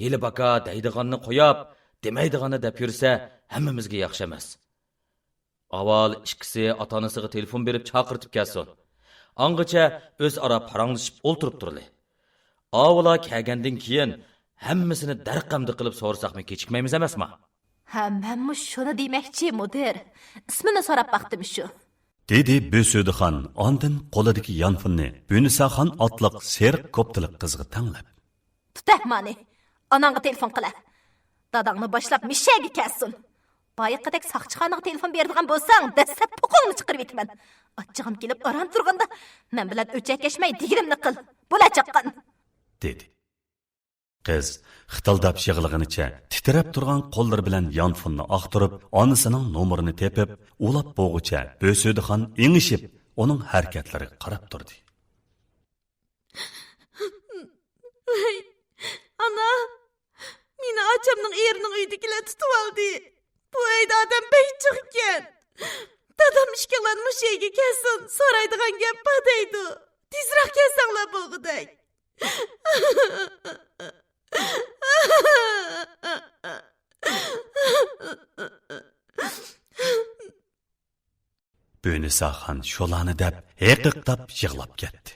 ھېلى باكا دەيدىغاننى قوياپ، دېمەيدىغاننى دەپ يۈرسە، ھەممىمىزگە ياخشى ئەمەس. ئاۋۋال ئىككىسى ئاتا-ئانىسىغا تېلېفون بېرىپ چاقىرتىپ كەلسۇن. ئاڭغىچە ئۆزئارا پاراڭلىشىپ ئولتۇرۇپ تۇرىلى. ئاۋۇلار كەلگەندىن كېيىن ھەممىسىنى دەرقەمدە قىلىپ سورىساقمۇ كېچىكمەيمىز ئەمەسما؟ ھە، مەنمۇ شۇنى دېمەكچى، مۇدىر. ئىسمىنى سوراپ باقتىم شۇ. دېدى بۆسۈدىخان ئاندىن قولىدىكى يانفوننى بۈنىساخان ئاتلىق سېرىق كوپتىلىق قىزغا تەڭلەپ. تۇتە مانى، ئاناڭغا تېلېفون قىلە. داداڭنى باشلاپ مىشەگە كەلسۇن. بايىقىدەك ساقچىخانىغا تېلېفون بېرىدىغان بولساڭ، دەسسەپ توقۇڭنى چىقىرىۋېتىمەن. ئاچچىقىم كېلىپ ئاران تۇرغاندا، مەن بىلەن ئۆچەكلەشمەي دېگىنىمنى قىل. بولە چاققان. دېدى. قىز خىتىلداپ يىغلىغىنىچە تىترەپ تۇرغان قوللىرى بىلەن يانفوننى ئاختۇرۇپ، ئانىسىنىڭ نومۇرىنى تېپىپ، ئۇلاپ بوغۇچە بۆسۈدىخان ئېڭىشىپ، ئۇنىڭ ھەرىكەتلىرىگە قاراپ تۇردى. ۋەي، ئانا، مېنى ئاچامنىڭ ئېرىنىڭ ئۆيىدىكىلەر تۇتۇۋالدى. بۇ ئۆيدە ئادەم بەك جىق ئىكەن. دادام ئىككىڭلار مۇشۇ ئۆيگە كەلسۇن، سورايدىغان گەپ بار دەيدۇ. تېزرەك كەلسەڭلار بولغۇدەك. بۆنىساخان شۇلارنى دەپ ھېقىقلاپ يىغلاپ كەتتى.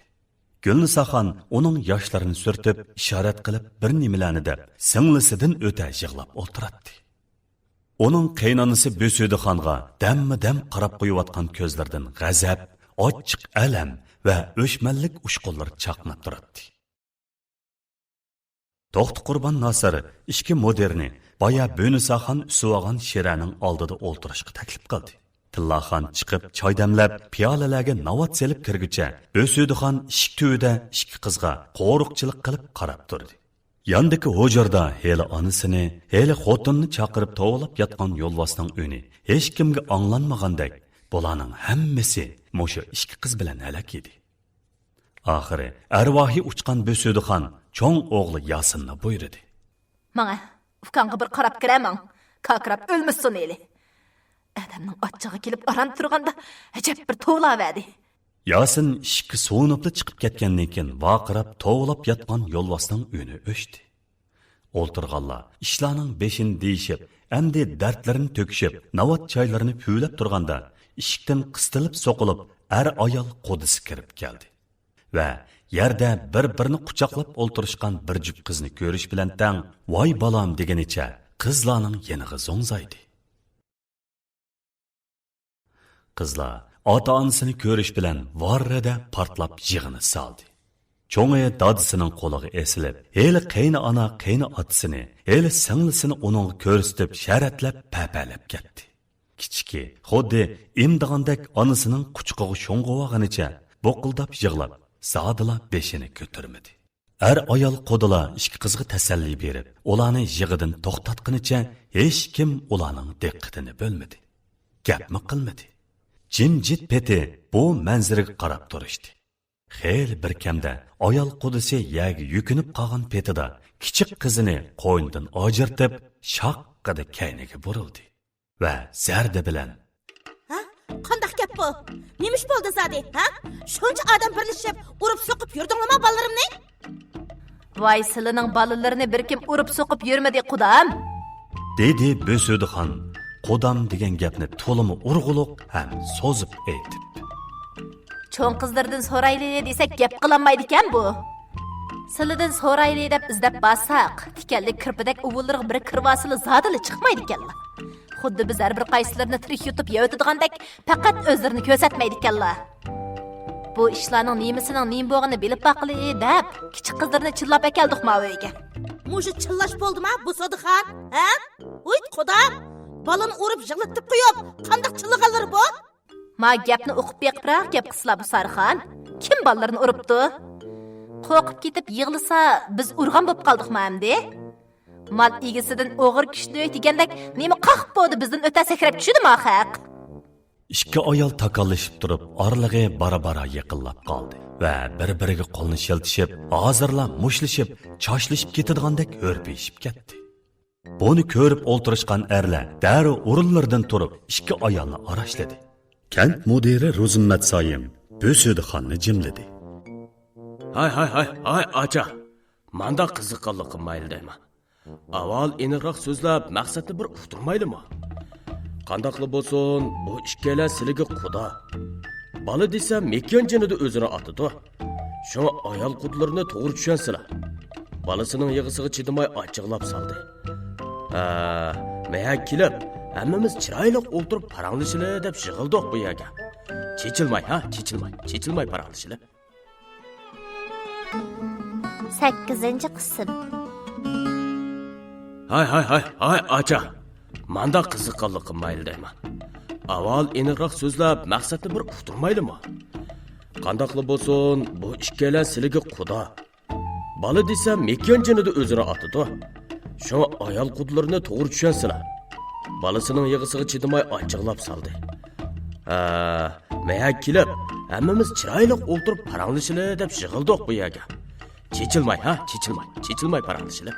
گۈلنىساخان ئۇنىڭ ياشلىرىنى سۈرتۈپ، ئىشارەت قىلىپ بىر نېمىلەرنى دەپ، سىڭلىسىدىن ئۆتە يىغلاپ ئولتۇراتتى. ئۇنىڭ قېيىنئانىسى بۆسۈدىخانغا دەممۇ دەم قاراپ قويۇۋاتقان كۆزلىرىدىن غەزەپ، ئاچچىق ئەلەم ۋە ئۆچمەنلىك ئۇچقۇنلىرى چاقناپ تۇراتتى. توختى قۇربان ناسىر ئىككى مۇدىرنى بايا بۆنىساخان ئۈسۈۋالغان شىرەنىڭ ئالدىدا ئولتۇرۇشقا تەكلىپ قىلدى. تىللاخان چىقىپ چاي دەملەپ، پىيالىلەرگە ناۋات سېلىپ كىرگۈچە، بۆسۈدىخان ئىشىك تۈۋىدە ئىككى قىزغا قورۇقچىلىق قىلىپ قاراپ تۇردى. ياندىكى ھۇجرىدا ھېلى ئانىسىنى، ھېلى خوتۇنىنى چاقىرىپ توۋلاپ ياتقان يولۋاسنىڭ ئۈنى ھېچكىمگە ئاڭلانمىغاندەك، بۇلارنىڭ ھەممىسى مۇشۇ ئىككى قىز بىلەن ھەلەك ئىدى. ئاخىرى ئەرۋاھى ئۇچقان بۆسۈدىخان چوڭ ئوغلى ياسىننى بۇيرۇدى. ماڭە، ئۇكاڭغا بىر قاراپ كىرە ماڭ. كاكىراپ ئۆلمىسۇن ھېلى. ئادەمنىڭ ئاچچىقى كېلىپ ئاران تۇرغاندا ئەجەب بىر توۋلاۋەردى. ياسىن ئىشىككە سۇنۇپلا چىقىپ كەتكەندىن كېيىن، ۋارقىراپ توۋلاپ ياتقان يولۋاسنىڭ ئۈنى ئۆچتى. ئولتۇرغانلار ئىشلارنىڭ بېشىنى دېيىشىپ، ئەمدى دەردلىرىنى تۆكۈشۈپ، ناۋات چايلىرىنى پۈۋلەپ تۇرغاندا، ئىشىكتىن قىستىلىپ سوقۇلۇپ، ئەر-ئايال قۇدىسى كىرىپ كەلدى ۋە يەردە بىر-بىرىنى قۇچاقلاپ ئولتۇرۇشقان بىر جۈپ قىزنى كۆرۈش بىلەن تەڭ، ۋاي بالام دېگىنىچە قىزلارنىڭ يېنىغا زوڭزايدى. قىزلار ئاتا-ئانىسىنى كۆرۈش بىلەن ۋاررىدە پارتلاپ يىغىنى سالدى. چوڭى دادىسىنىڭ قولىغا ئېسىلىپ، ھېلى قېينىئانا قېينىئاتىسىنى، ھېلى سىڭلىسىنى ئۇنىڭغا كۆرسىتىپ، شەرەتلەپ پەپەلەپ كەتتى. كىچىكى خۇددى ئېمىدىغاندەك ئانىسىنىڭ قۇچىقىغا شۇڭغۇۋالغىنىچە بوقۇلداپ يىغلاپ، زادىلا بېشىنى كۆتۈرمىدى. ئەر-ئايال قۇدىلار ئىككى قىزغا تەسەللى بېرىپ، ئۇلارنى يىغىدىن توختاتقىنىچە ھېچكىم ئۇلارنىڭ دىققىتىنى بۆلمىدى. گەپمۇ قىلمىدى. جىمجىت پېتى بۇ مەنزىرىگە قاراپ تۇرۇشتى. خېلى بىركەمدە ئايال قۇدىسى يەرگە يۈكۈنۈپ قالغان پېتىدا كىچىك قىزىنى قوينىدىن ئاجرىتىپ، شاققىدە كەينىگە بۇرۇلدى ۋە زەردە بىلەن: ھە؟ قانداق گەپ بۇ؟ نېمە ئىش بولدى زادى، ھە؟ شۇنچە ئادەم بىرلىشىپ، ئۇرۇپ سوقۇپ يۈردۈڭلىما بالىلىرىمنى؟ ۋاي، سىلىنىڭ بالىلىرىنى بىر كىم ئۇرۇپ سوقۇپ يۈرمىدى، قۇدام. دېدى بۆسۈدىخان قۇدام دېگەن گەپنى تولىمۇ ئۇرغۇلۇق ھەم سوزۇپ ئېيتىپ. چوڭ قىزلىرىدىن سورايلى دېسەك، گەپ قىلالمايدىكەن بۇ. سىلىدىن سورايلى دەپ ئىزدەپ بارساق، تىكەنلىك كىرپىدەك ئۇۋۇلىرىغا بىر كىرىۋالسىلا زادىلا چىقمايدىكەنلا. خۇددى بىز ھەر بىر قايسىلىرىنى تىرىك يۇتۇپ يەۋېتىدىغاندەك، پەقەت ئۆزلىرىنى كۆرسەتمەيدىكەنلا. بۇ ئىشلارنىڭ نېمىسىنىڭ نېمە بولغىنىنى بىلىپ باققىلى دەپ، كىچىك قىزلىرىنى چىللاپ ئەكەلدۇق ماۋۇ ئۆيگە. مۇشۇ چىللاش بولدىما، بۇسۇدىخان؟ ھە؟ ھۇيت، قۇدام! بالىنى ئۇرۇپ يىغلىتىپ قويۇپ، قانداق چىللىغانلىرى بۇ؟ ما گەپنى ئۇقۇپ بېقىپراق گەپ قىلسىلا، بۇسارخان. كىم بالىلىرىنى ئۇرۇپتۇ؟ قورقۇپ كېتىپ يىغلىسا، بىز ئۇرغان بولۇپ قالدۇقما ئەمدى؟ مال ئىگىسىدىن ئوغرى كۈچلۈك دېگەندەك، نېمە قاقىپ بولدى بىزدىن ئۆتە سەكرەپ چۈشىدىما خەق؟ ئىككى ئايال تاكاللىشىپ تۇرۇپ، ئارىلىقى بارا-بارا يېقىنلاپ قالدى ۋە بىر-بىرىگە قولنى شىلتىشىپ، ھازىرلا مۇشتلىشىپ، چاشلىشىپ كېتىدىغاندەك ھۆرپىيىشىپ كەتتى. بۇنى كۆرۈپ ئولتۇرۇشقان ئەرلەر دەررۇ ئورۇنلىرىدىن تۇرۇپ، ئىككى ئايالنى ئاراشلىدى. كەنت مۇدىرى رۇزۇممەت سايىم بۆسۈدىخاننى جىملىدى. ھاي، ھاي، ھاي، ھاي، ئاچا! مانداق قىزىققانلىققا مايىل دەيمەن. ئاۋۋال ئېنىقراق سۆزلەپ، مەقسەتنى بىر ئۇقتۇرمايلىمۇ؟ قانداقلا بولسۇن، بۇ ئىككىيلەن سىلىگە قۇدا. بالا دېسە، مېكىيان جېنىدا ئۆزىنى ئاتىدۇ. شۇڭا ئايال قۇدىلىرىنى توغرا چۈشەنسىلە. بالىسىنىڭ يىغىسىغا چىدىماي ئاچچىقلاپ سالدى. ھە، مەھەك كېلىپ، ھەممىمىز چىرايلىق ئولتۇرۇپ پاراڭلىشىلى دەپ يىغىلدۇق بۇ يەرگە. چېچىلماي، ھە، چېچىلماي، چېچىلماي پاراڭلىشىلى. سەككىزىنچى قىسىم. ھاي، ھاي، ھاي، ھاي، ئاچا! مانداق قىزىققانلىققا مايىل دەيمەن. ئاۋۋال ئېنىقراق سۆزلەپ، مەقسەتنى بىر ئۇقتۇرمايلىمۇ؟ قانداقلا بولسۇن، بۇ ئىككىيلەن سىلىگە قۇدا. بالا دېسە مېكىيان جېنىدا ئۆزىنى ئاتىدۇ. شۇڭا ئايال قۇدىلىرىنى توغرا چۈشەنسىلە. بالىسىنىڭ يىغىسىغا چىدىماي ئاچچىقلاپ سالدى. ھە، مەھەك كېلىپ، ھەممىمىز چىرايلىق ئولتۇرۇپ پاراڭلىشىلى دەپ يىغىلدۇق بۇ يەرگە. چېچىلماي، ھە، چېچىلماي، چېچىلماي پاراڭلىشىلى.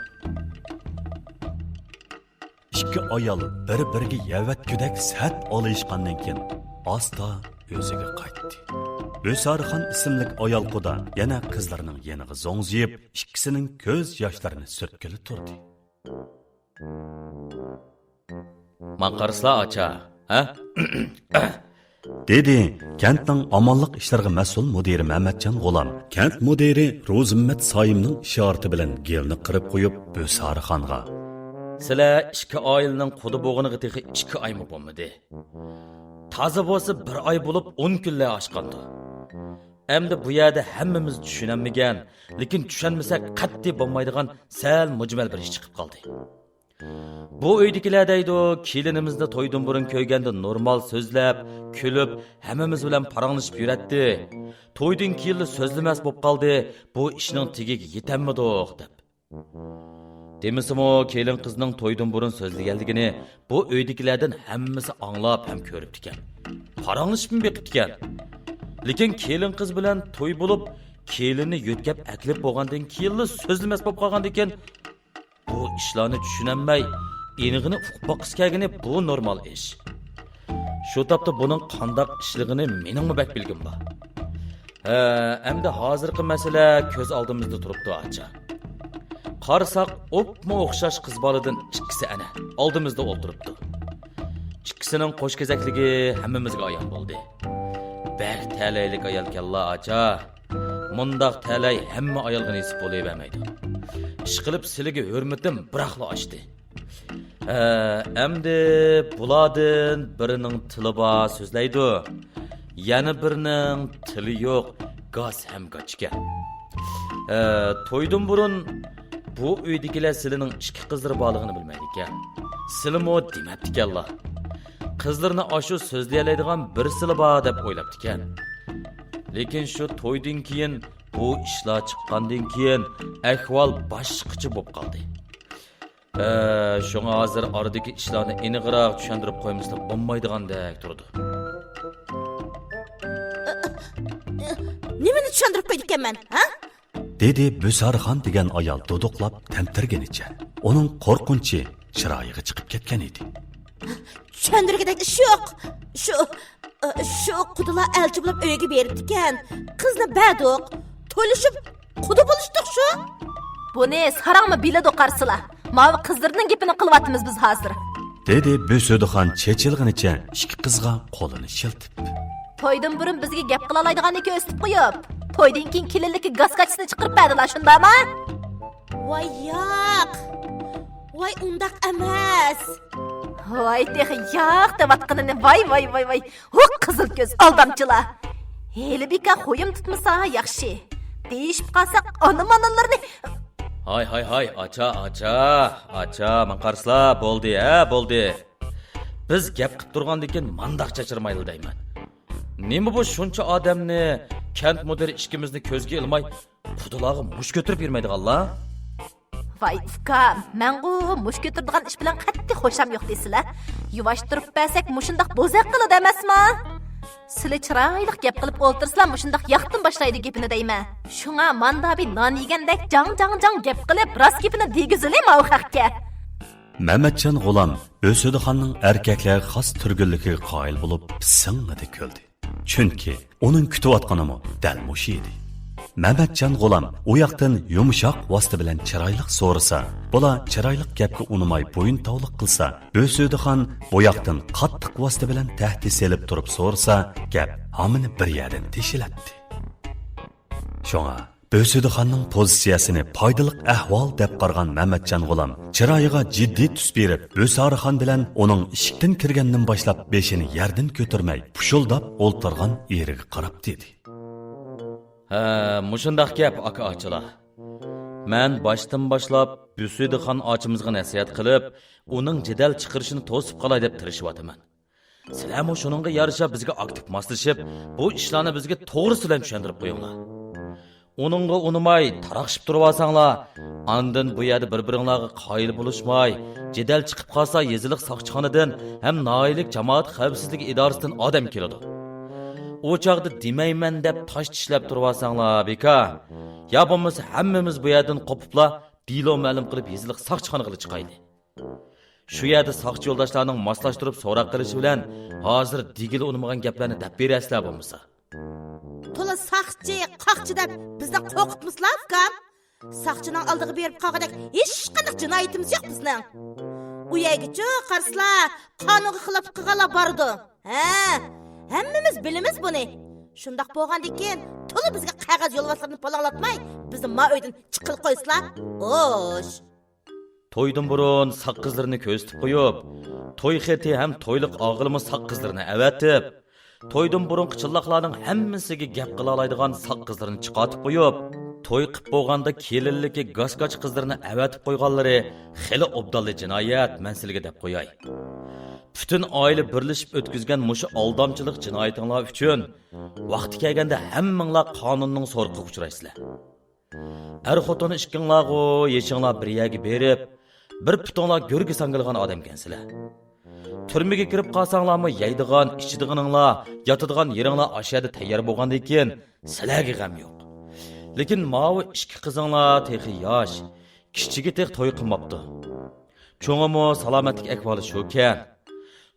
ئىككى ئايال بىر-بىرىگە يەۋەتكۈدەك سەت ئالىيىشقاندىن كېيىن، ئاستا ئۆزىگە قايتتى. بۆسارىخان ئىسىملىك ئايال قۇدا يەنە قىزلىرىنىڭ يېنىغا زوڭزىيىپ، ئىككىسىنىڭ كۆز ياشلىرىنى سۈرتكىلى تۇردى. ماڭا قارىسىلا، ئاچا، ھە؟ دېدى كەنتنىڭ ئامانلىق ئىشلىرىغا مەسئۇل مۇدىرى مەمەتجان غۇلام. كەنت مۇدىرى روزىممەت سايىمنىڭ ئىشارىتى بىلەن گېلنى قىرىپ قويۇپ، بۆسارىخانغا: سىلەر ئىككى ئائىلىنىڭ قۇدا بولغىنىغا تېخى ئىككى ئايمۇ بولمىدى. تازا بولسا بىر ئاي بولۇپ ئون كۈنلەر ئاشقاندۇ. ئەمدى بۇ يەردە ھەممىمىز چۈشىنەلمىگەن، لېكىن چۈشەنمىسەك قەتئىي بولمايدىغان سەل مۈجمەل بىر ئىش چىقىپ قالدى. بۇ ئۆيدىكىلەر دەيدۇ، كېلىنىمىزنى تويدىن بۇرۇن كۆرگەندە نورمال سۆزلەپ، كۈلۈپ، ھەممىمىز بىلەن پاراڭلىشىپ يۈرەتتى. تويدىن كېيىنلا سۆزلىمەس بولۇپ قالدى، بۇ ئىشنىڭ تېگىگە يېتەلمىدۇق، دەپ. دېمىسىمۇ، كېلىن قىزنىڭ تويدىن بۇرۇن سۆزلىگەنلىكىنى بۇ ئۆيدىكىلەردىن ھەممىسى ئاڭلاپ ھەم كۆرۈپتىكەن. پاراڭلىشىپمۇ بېقىپتىكەن. لېكىن كېلىن قىز بىلەن توي بولۇپ، كېلىننى يۆتكەپ ئەكېلىپ بولغاندىن كېيىنلا سۆزلىمەس بولۇپ قالغاندىكىن، بۇ ئىشلارنى چۈشىنەلمەي، ئېنىقىنى ئۇقۇپ باققۇسى كەلگىنى بۇ نورمال ئىش. شۇ تاپتا بۇنىڭ قانداق ئىشلىغىنى مېنىڭمۇ بەك بىلگۈم بار. ھە، ئەمدى ھازىرقى مەسىلە كۆز ئالدىمىزدا تۇرۇپتۇ، ئاچا. قارىساق، ئوپمۇ ئوخشاش قىز بالىدىن ئىككىسى ئەنە ئالدىمىزدا ئولتۇرۇپتۇ. ئىككىسىنىڭ قوش كېزەكلىكى ھەممىمىزگە ئايان بولدى. بەك تەلەيلىك ئايالكەنلا، ئاچا. مۇنداق تەلەي ھەممە ئايالغا نېسىپ بولۇۋەرمەيدۇ. ئىشقىلىپ، سىلىگە ھۆرمىتىم بىراقلا ئاشتى. ھە، ئەمدى بۇلاردىن بىرىنىڭ تىلى بار سۆزلەيدۇ، يەنە بىرىنىڭ تىلى يوق، گاس ھەم گاچ ئىكەن. ھە، تويدىن بۇرۇن بۇ ئۆيدىكىلەر سىلىنىڭ ئىككى قىزلىرى بارلىقىنى بىلمەيدىكەن. سىلىمۇ دېمەپتىكەنلا. قىزلىرىنى ئاشۇ سۆزلىيەلەيدىغان بىرسىلا بار دەپ ئويلاپتىكەن. لېكىن شۇ تويدىن كېيىن، بۇ ئىشلار چىققاندىن كېيىن، ئەھۋال باشقىچە بولۇپ قالدى. ئە، شۇڭا ھازىر ئارىدىكى ئىشلارنى ئېنىقراق چۈشەندۈرۈپ قويمىسا بولمايدىغاندەك تۇرىدۇ. نېمىنى چۈشەندۈرۈپ قويىدىكەنمەن، ھە؟ دېدى بۆسارىخان دېگەن ئايال دۇدۇقلاپ تەمتىرىگىنىچە. ئۇنىڭ قورقۇنچى چىرايىغا چىقىپ كەتكەن ئىدى. چۈشەندۈرگۈدەك ئىش يوق. شۇ، شۇ قۇدىلار ئەلچى بولۇپ ئۆيگە بېرىپتىكەن. قىزنى بەردۇق. تويلىشىپ قۇدا بولۇشتۇق شۇ. بۇنى ساراڭمۇ بىلىدۇ قارىسىلا. ماۋۇ قىزلىرىنىڭ گېپىنى قىلىۋاتىمىز بىز ھازىر. دېدى بۆسۈدىخان چېچىلغىنىچە ئىككى قىزغا قولىنى شىلتىپ. تويدىن بۇرۇن بىزگە گەپ قىلالايدىغاننى كۆرسىتىپ قويۇپ، تويدىن كېيىن كېلىنلىككە گاس-گاچىسىنى چىقىرىپ بەردىلا، شۇنداقمۇ؟ ۋاي ياق. ۋاي ئۇنداق ئەمەس. ۋاي تېخى ياق دەۋاتقىنىنى، ۋاي، ۋاي، ۋاي، ۋاي. ھۇ قىزىل كۆز ئالدامچىلار. ھېلى بىكار خويۇم تۇتمىسا ياخشى. دېيىشىپ قالساق ئانا-مانىلىرىنى. ھاي، ھاي، ھاي، ئاچا، ئاچا، ئاچا، ماڭا قارىسىلا، بولدى، ھە، بولدى. بىز گەپ قىپ تۇرغاندىكىن مانداق چاچرىمايلى دەيمەن. نېمە بۇ شۇنچە ئادەمنى، كەنت مۇدىرى ئىككىمىزنى كۆزگە ئىلماي، قۇدىلارغا مۇش كۆتۈرۈپ يۈرمەيدىغانلار؟ ۋاي ئۇكام، مەنغۇ مۇش كۆتۈرىدىغان ئىش بىلەن قەتئىي خوشام يوق دەيسىلە. يۇۋاشتۇرۇپ بەرسەك مۇشۇنداق بوزەك قىلىدۇ ئەمەسما؟ سىلى چىرايلىق گەپ قىلىپ ئولتۇرسىلا مۇشۇنداق ياقتىن باشلايدۇ گېپىنى دەيمەن. شۇڭا ماندا بىر نان يېگەندەك جاڭ جاڭ جاڭ گەپ قىلىپ راست گېپىنى دېگۈزىلى ماۋۇ خەقكە. مەمەتجان غۇلام ئۆسىدىخاننىڭ ئەركەكلەرگە خاس تۈرگۈنلۈكىگە قايىل بولۇپ پىسىڭڭىدە كۈلدى. چۈنكى ئۇنىڭ كۈتۈۋاتقىنىمۇ دەل مۇشۇ ئىدى. مەمەتجان غۇلام ئۇ ياقتىن يۇمشاق ۋاسىتە بىلەن چىرايلىق سورىسا، بۇلار چىرايلىق گەپكە ئۇنىماي بويۇنتاۋلىق قىلسا، بۆسۈدىخان بۇ ياقتىن قاتتىق ۋاسىتە بىلەن تەھدىت سېلىپ تۇرۇپ سورىسا، گەپ ھامان بىر يەردىن تېشىلاتتى. شۇڭا بۆسۈدىخاننىڭ پوزىتسىيەسىنى پايدىلىق ئەھۋال دەپ قارىغان مەمەتجان غۇلام چىرايىغا جىددىي تۈس بېرىپ، بۆسارىخان بىلەن ئۇنىڭ ئىشىكتىن كىرگەندىن باشلاپ بېشىنى يەردىن كۆتۈرمەي، پۇشۇلداپ ئولتۇرغان ئېرىگە قاراپ دېدى. ھە، مۇشۇنداق گەپ، ئاكا ئاچىلار. مەن باشتىن باشلاپ بۆسۈدىخان ئاچىمىزغا نەسىھەت قىلىپ، ئۇنىڭ جېدەل چىقىرىشىنى توسۇپ قالاي دەپ تىرىشىۋاتىمەن. سىلەرمۇ شۇنىڭغا يارىشا بىزگە ئاكتىپ ماسلىشىپ، بۇ ئىشلارنى بىزگە توغرىسى بىلەن چۈشەندۈرۈپ قويۇڭلار. ئۇنىڭغا ئۇنىماي تاراقشىپ تۇرۇۋالساڭلار، ئاندىن بۇ يەردە بىر-بىرىڭلارغا قايىل بولۇشماي، جېدەل چىقىپ قالسا يېزىلىق ساقچىخانىدىن ھەم ناھىيەلىك جامائەت خەۋپسىزلىكى ئىدارىسىدىن ئادەم كېلىدۇ. ئۇ چاغدا دېمەيمەن دەپ تاش چىشلەپ تۇرۇۋالساڭلار بىكار. يا بولمىسا ھەممىمىز بۇ يەردىن قوپۇپلا دېلو مەلۇم قىلىپ يېزىلىق ساقچىخانىغىلا چىقايلى. شۇ يەردە ساقچى يولداشلارنىڭ ماسلاشتۇرۇپ سوراق قىلىشى بىلەن ھازىر دېگىلى ئۇنىمىغان گەپلەرنى دەپ بېرەرسىلەر بولمىسا. تولا ساقچى، قاقچى دەپ بىزنى قورقۇتمىسىلا، ئۇكام. ساقچىنىڭ ئالدىغا بېرىپ قالغۇدەك ھېچقانداق جىنايىتىمىز يوق بىزنىڭ. ئۇ يەرگىچۇ قارىسىلا، قانۇنغا خىلاپلىق قىلغانلار بارىدۇ. ھە، ھەممىمىز بىلىمىز بۇنى. شۇنداق بولغاندىكىن، تولا بىزگە قەغەز يولۋاسلىرىنى پۇلاڭلاتماي، بىزنى ما ئۆيدىن چىققىلى قويسىلا. خوش. تويدىن بۇرۇن ساق قىزلىرىنى كۆرسىتىپ قويۇپ، توي خېتى ھەم تويلۇق ئاغىلىمۇ ساق قىزلىرىنى ئەۋەتىپ، تويدىن بۇرۇنقى چىللاقلارنىڭ ھەممىسىگە گەپ قىلالايدىغان ساق قىزلىرىنى چىقارتىپ قويۇپ، توي قىپ بولغاندا كېلىنلىكى گاس-گاچ قىزلىرىنى ئەۋەتىپ قويغانلىرى خېلى ئوبدانلا جىنايەت، مەن سىلىگە دەپ قوياي. پۈتۈن ئائىلە بىرلىشىپ ئۆتكۈزگەن مۇشۇ ئالدامچىلىق جىنايىتىڭلار ئۈچۈن ۋاقتى كەلگەندە ھەممىڭلار قانۇننىڭ سورىقىغا ئۇچرايسىلەر. ئەر-خوتۇن ئىككىڭلارغۇ يېشىڭلار بىر يەرگە بېرىپ، بىر پۇتۇڭلار گۆرگە ساڭگىلىغان ئادەمكەنسىلەر. تۈرمىگە كىرىپ قالساڭلارمۇ يەيدىغان، ئىچىدىغىنىڭلار، ياتىدىغان يېرىڭلار ئاشۇ يەردە تەييار بولغاندىن كېيىن سىلەرگە غەم يوق. لېكىن ماۋۇ ئىككى قىزىڭلار تېخى ياش، كىچىكى تېخى توي قىلماپتۇ. چوڭىمۇ سالامەتلىك ئەھۋالى شۇكەن.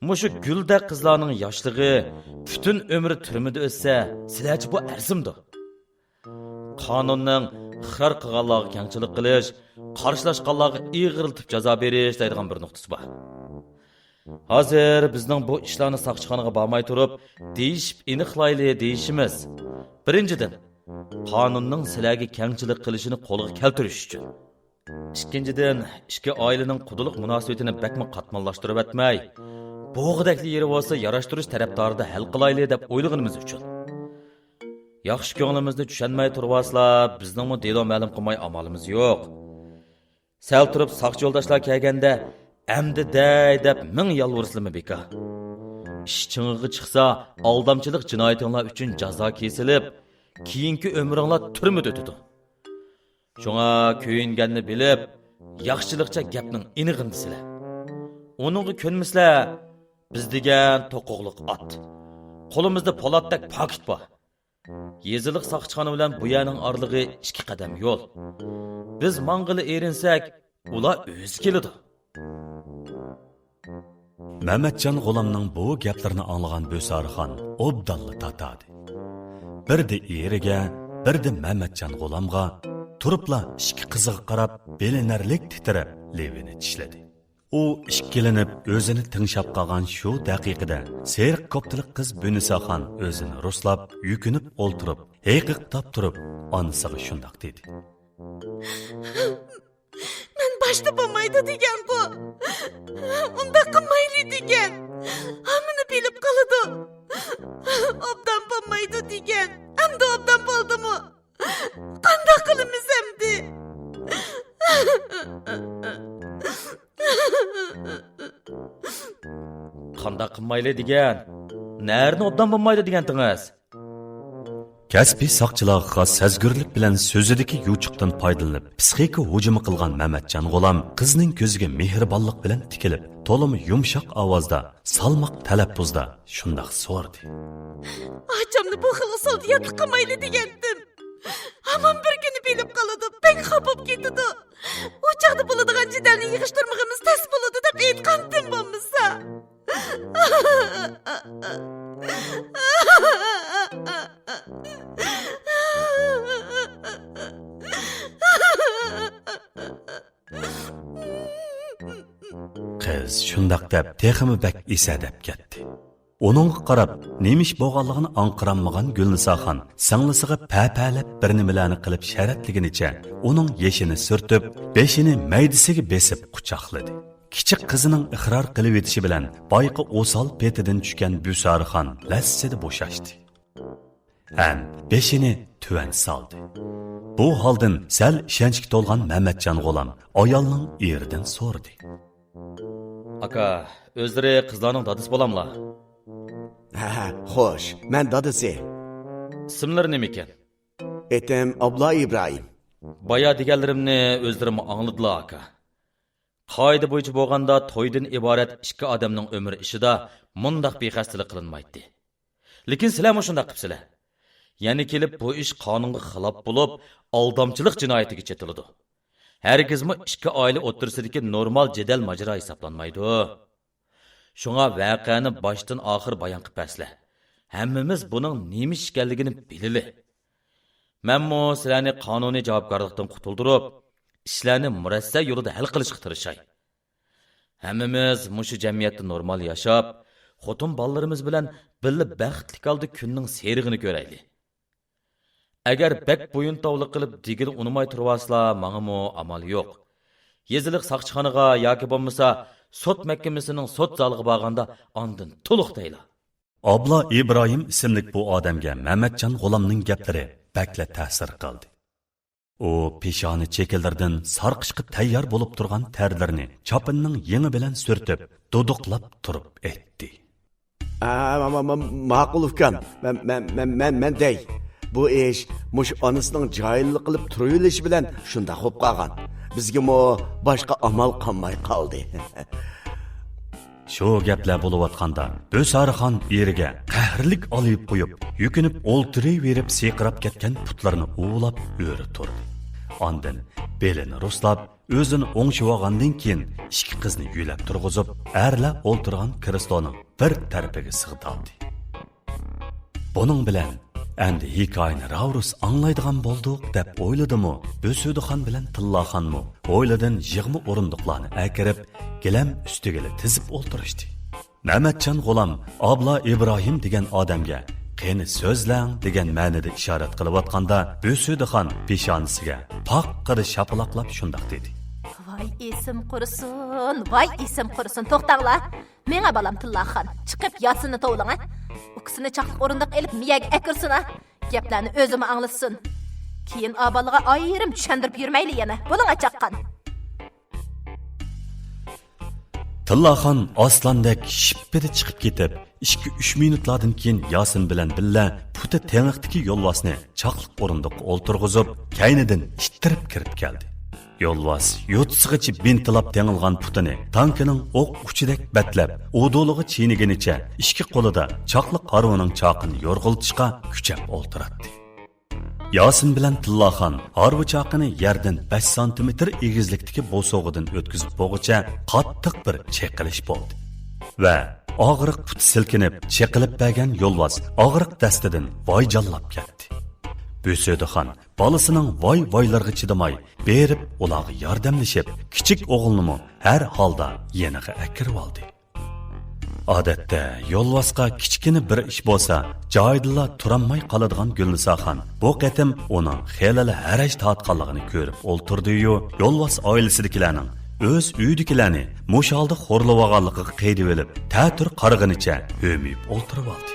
مۇشۇ گۈلدەك قىزلارنىڭ ياشلىقى پۈتۈن ئۆمرى تۈرمىدە ئۆتسە، سىلەرچە بۇ ئەرزىمدۇ؟ قانۇننىڭ ئىقرار قىلغانلارغا كەڭچىلىك قىلىش، قارشىلاشقانلارغا ئېغىرلىتىپ جازا بېرىش دەيدىغان بىر نۇقتىسى بار. ھازىر بىزنىڭ بۇ ئىشلارنى ساقچىخانىغا بارماي تۇرۇپ دېيىشىپ ئېنىقلايلى دېيىشىمىز، بىرىنچىدىن، قانۇننىڭ سىلەرگە كەڭچىلىك قىلىشىنى قولغا كەلتۈرۈش ئۈچۈن. ئىككىنچىدىن، ئىككى ئائىلىنىڭ قۇدىلىق مۇناسىۋىتىنى بەكمۇ قاتماللاشتۇرۇۋەتمەي، بوغىدەكلا يېرى بولسا ياراشتۇرۇش تەرەپدارىدا ھەل قىلايلى دەپ ئويلىغىنىمىز ئۈچۈن. ياخشى كۆڭلىمىزنى چۈشەنمەي تۇرۇۋالسىلا، بىزنىڭمۇ دېلو مەلۇم قىلماي ئامالىمىز يوق. سەل تۇرۇپ ساقچى يولداشلار كەلگەندە، ئەمدى دەي دەپ مىڭ يالۋۇرسىلىمۇ بىكار. ئىش چىڭىغا چىقسا، ئالدامچىلىق جىنايىتىڭلار ئۈچۈن جازا كېسىلىپ، كېيىنكى ئۆمرۈڭلار تۈرمىدە ئۆتىدۇ. شۇڭا كۆيۈنگەننى بىلىپ، ياخشىلىقچە گەپنىڭ ئېنىقىنى دېسىلە. ئۇنىڭغا كۆنمىسىلە، بىز دېگەن توقۇغلۇق ئات. قولىمىزدا پولاتتەك پاكىت بار. يېزىلىق ساقچىخانا بىلەن بۇ يەرنىڭ ئارىلىقى ئىككى قەدەم يول. بىز ماڭغىلى ئېرىنسەك، ئۇلار ئۆزى كېلىدۇ. مەمەتجان غۇلامنىڭ بۇ گەپلىرىنى ئاڭلىغان بۈسارىخان ئوبدانلا تاتادى. بىردە ئېرىگە، بىردە مەمەتجان غۇلامغا، تۇرۇپلا ئىككى قىزىغا قاراپ بىلىنەرلىك تىترەپ لېۋىنى چىشلىدى. ئۇ ئىككىلىنىپ ئۆزىنى تىڭشاپ قالغان شۇ دەقىقىدە سېرىق كوپتىلىق قىز بۈنىساخان ئۆزىنى رۇسلاپ، يۈكۈنۈپ ئولتۇرۇپ، ھېقىقتاپ تۇرۇپ ئانىسىغا شۇنداق دېدى. مەن باشتا بولمايدۇ دېگەنغۇ. ئۇنداق قىلمايلى دېگەن. ھاممىنى بىلىپ قالىدۇ. ئوبدان بولمايدۇ دېگەن. ئەمدى ئوبدان بولدىمۇ؟ قانداق قىلىمىز ئەمدى؟ قانداق قىلمايلى دېگەن؟ نەرىنى ئوبدان بولمايدۇ دېگەنتىڭىز؟ كەسپىي ساقچىلارغا خاس سەزگۈرلۈك بىلەن سۆزىدىكى يوچۇقتىن پايدىلىنىپ، پسىخىكا ھۇجۇمى قىلغان مەمەتجان غۇلام قىزنىڭ كۆزىگە مېھرىبانلىق بىلەن تىكىلىپ، تولىمۇ يۇمشاق ئاۋازدا، سالماق تەلەپپۇزدا شۇنداق سورىدى. ئاچامنى بۇ خىل ئۇسۇلدا ياتلىق قىلمايلى دېگەنتىم. ھامان بىر كۈنى بىلىپ قالىدۇ، بەك خاپا بولۇپ كېتىدۇ. ئۇ چاغدا بولىدىغان جېدەلنى يىغىشتۇرمىغىنىمىز تەس بولىدۇ دەپ ئېيتقانتىم بولمىسا. قىز شۇنداق دەپ تېخىمۇ بەك ئېسەدەپ كەتتى. ئۇنىڭغا قاراپ، نېمە ئىش بولغانلىقىنى ئاڭقىرالمىغان گۈلنىساخان سىڭلىسىغا پەپەلەپ بىر نېمىلەرنى قىلىپ شەرەتلىگىنىچە ئۇنىڭ يېشىنى سۈرتۈپ، بېشىنى مەيدىسىگە بېسىپ قۇچاقلىدى. كىچىك قىزىنىڭ ئىقرار قىلىۋېتىشى بىلەن بايىقى ئوسال پېتىدىن چۈشكەن بۈسارىخان لەسسىدە بوشاشتى. ھەم بېشىنى تۆۋەن سالدى. بۇ ھالدىن سەل ئىشەنچكە تولغان مەمەتجان غۇلام ئايالنىڭ ئېرىدىن سورىدى. ئاكا، ئۆزلىرى قىزلارنىڭ دادىسى بولاملا؟ ھە، خوش، مەن دادىسى. ئىسىملىرى نېمىكەن؟ ئېتىم ئابلا ئىبراھىم. بايا دېگەنلىرىمنى ئۆزلىرىمۇ ئاڭلىدىلا، ئاكا. قائىدە بويىچە بولغاندا، تويدىن ئىبارەت ئىككى ئادەمنىڭ ئۆمرى ئىچىدا مۇنداق بىخەستىلىك قىلىنمايتتى. لېكىن سىلەرمۇ شۇنداق قىپسىلەر. يەنە كېلىپ بۇ ئىش قانۇنغا خىلاپ بولۇپ، ئالدامچىلىق جىنايىتىگە چېتىلىدۇ. ھەرگىزمۇ ئىككى ئائىلە ئوتتۇرىسىدىكى نورمال جېدەل ماجىرا ھېسابلانمايدۇ. شۇڭا ۋەقەنى باشتىن ئاخىر بايان قىلىپ بەرسىلە. ھەممىمىز بۇنىڭ نېمە ئىش ئىكەنلىكىنى بىلىلى. مەنمۇ سىلەرنى قانۇنىي جاۋابكارلىقتىن قۇتۇلدۇرۇپ، ئىشلارنى مۇرەسسە يولىدا ھەل قىلىشقا تىرىشاي. ھەممىمىز مۇشۇ جەمئىيەتتە نورمال ياشاپ، خوتۇن بالىلىرىمىز بىلەن بىللە بەختلىك ھالدا كۈننىڭ سېرىغىنى كۆرەيلى. ئەگەر بەك بويۇنتاۋلىق قىلىپ دېگىنى ئۇنىماي تۇرۇۋالسىلا، ماڭىمۇ ئامال يوق. يېزىلىق ساقچىخانىغا ياكى بولمىسا سوت مەھكىمىسىنىڭ سوت زالىغا بارغاندا ئاندىن تولۇق دەيلا. ئابلا ئىبراھىم ئىسىملىك بۇ ئادەمگە مەمەتجان غۇلامنىڭ گەپلىرى بەكلا تەسىر قىلدى. ئۇ پېشانە چېكىلىرىدىن سارقىشقا تەييار بولۇپ تۇرغان تەرلىرىنى چاپىنىنىڭ يېڭى بىلەن سۈرتۈپ، دۇدۇقلاپ تۇرۇپ ئېيتتى. ئا، ما-، ما-، ما-، ماقۇل ئۇكام، مەن، مەن، مەن، مەن، مەن دەي. بۇ ئىش مۇشۇ ئانىسىنىڭ جاھىللىق قىلىپ تۇرۇۋېلىشى بىلەن شۇنداق بولۇپ قالغان. بىزگىمۇ باشقا ئامال قالماي قالدى. شۇ گەپلەر بولۇۋاتقاندا، بۆسارىخان ئېرىگە قەھرلىك ئالىيىپ قويۇپ، يۈكۈنۈپ ئولتۇرۇۋېرىپ سىرقىراپ كەتكەن پۇتلىرىنى ئۇۋىلاپ ئۆرە تۇردى. ئاندىن بېلىنى رۇسلاپ، ئۆزىنى ئوڭشىۋالغاندىن كېيىن، ئىككى قىزنى يۆلەپ تۇرغۇزۇپ، ئەرلەر ئولتۇرغان كرېسلونىڭ بىر تەرىپىگە سىغدالدى. بۇنىڭ بىلەن ئەمدى ھېكايىنى راۋۇرۇس ئاڭلايدىغان بولدۇق، دەپ ئويلىدىمۇ، بۆسۈدىخان بىلەن تىللاخانمۇ ھويلىدىن يىغما ئورۇندۇقلارنى ئەكىرىپ، گىلەم ئۈستىگىلا تىزىپ ئولتۇرۇشتى. مەمەتجان غۇلام ئابلا ئىبراھىم دېگەن ئادەمگە «قېنى سۆزلەڭ» دېگەن مەنىدە ئىشارەت قىلىۋاتقاندا، بۆسۈدىخان پېشانىسىگە پاققىدە شاپىلاقلاپ شۇنداق دېدى. ۋاي ئېسىم قۇرۇسۇن، ۋاي ئېسىم قۇرۇسۇن، توختاڭلار. مېڭە بالام تىللاخان، چىقىپ ياسىننى توۋلىڭە. ئۇكىسىنى چاقلىق ئورۇندۇققا ئېلىپ مىيەگە ئەكىرسۇنا. گەپلەرنى ئۆزىمۇ ئاڭلىسۇن. كېيىن ئابالىغا ئايرىم چۈشەندۈرۈپ يۈرمەيلى يەنە. بولۇڭە چاققان. تىللاخان ئاسلاندەك شىپپىدە چىقىپ كېتىپ، ئىككى-ئۈچ مىنۇتلاردىن كېيىن ياسىن بىلەن بىللە پۇتى تېڭىقتىكى يولۋاسنى چاقلىق ئورۇندۇققا ئولتۇرغۇزۇپ، كەينىدىن ئىتتىرىپ كىرىپ كەلدى. يولۋاس يوتىسىغىچە بىنتىلاپ تېڭىلغان پۇتىنى تانكىنىڭ ئوق ئۇچىدەك بەتلەپ، ئۇدۇلىغا چىينىگىنىچە ئىككى قولىدا چاقلىق ھارۋىنىڭ چاقىنى يورغىلىتىشقا كۈچەپ ئولتۇراتتى. ياسىن بىلەن تىللاخان ھارۋا چاقىنى يەردىن بەش سانتىمېتىر ئېگىزلىكتىكى بوسۇغىدىن ئۆتكۈزۈپ بولغۇچە قاتتىق بىر چېقىلىش بولدى. ۋە ئاغرىق پۇتى سىلكىنىپ، چېقىلىپ بەرگەن يولۋاس ئاغرىق دەستىدىن ۋايجانلاپ كەتتى. بۆسۈدىخان بالىسىنىڭ ۋاي-ۋايلىرىغا چىدىماي، بېرىپ ئۇلارغا ياردەملىشىپ، كىچىك ئوغلىنىمۇ ھەر ھالدا يېنىغا ئەكىرىۋالدى. ئادەتتە يولۋاسقا كىچىككىنە بىر ئىش بولسا، جايىدىلا تۇرالماي قالىدىغان گۈلنىساخان بۇ قېتىم ئۇنىڭ خېلىلا ھەرەج تارتقانلىقىنى كۆرۈپ ئولتۇردىيۇ، يولۋاس ئائىلىسىدىكىلەرنىڭ ئۆز ئۆيىدىكىلەرنى مۇشۇ ھالدا خورلىۋالغانلىقىغا قىينىلىۋېلىپ، تەتۈر قارىغىنىچە ھۆمۈيۈپ ئولتۇرۇۋالدى.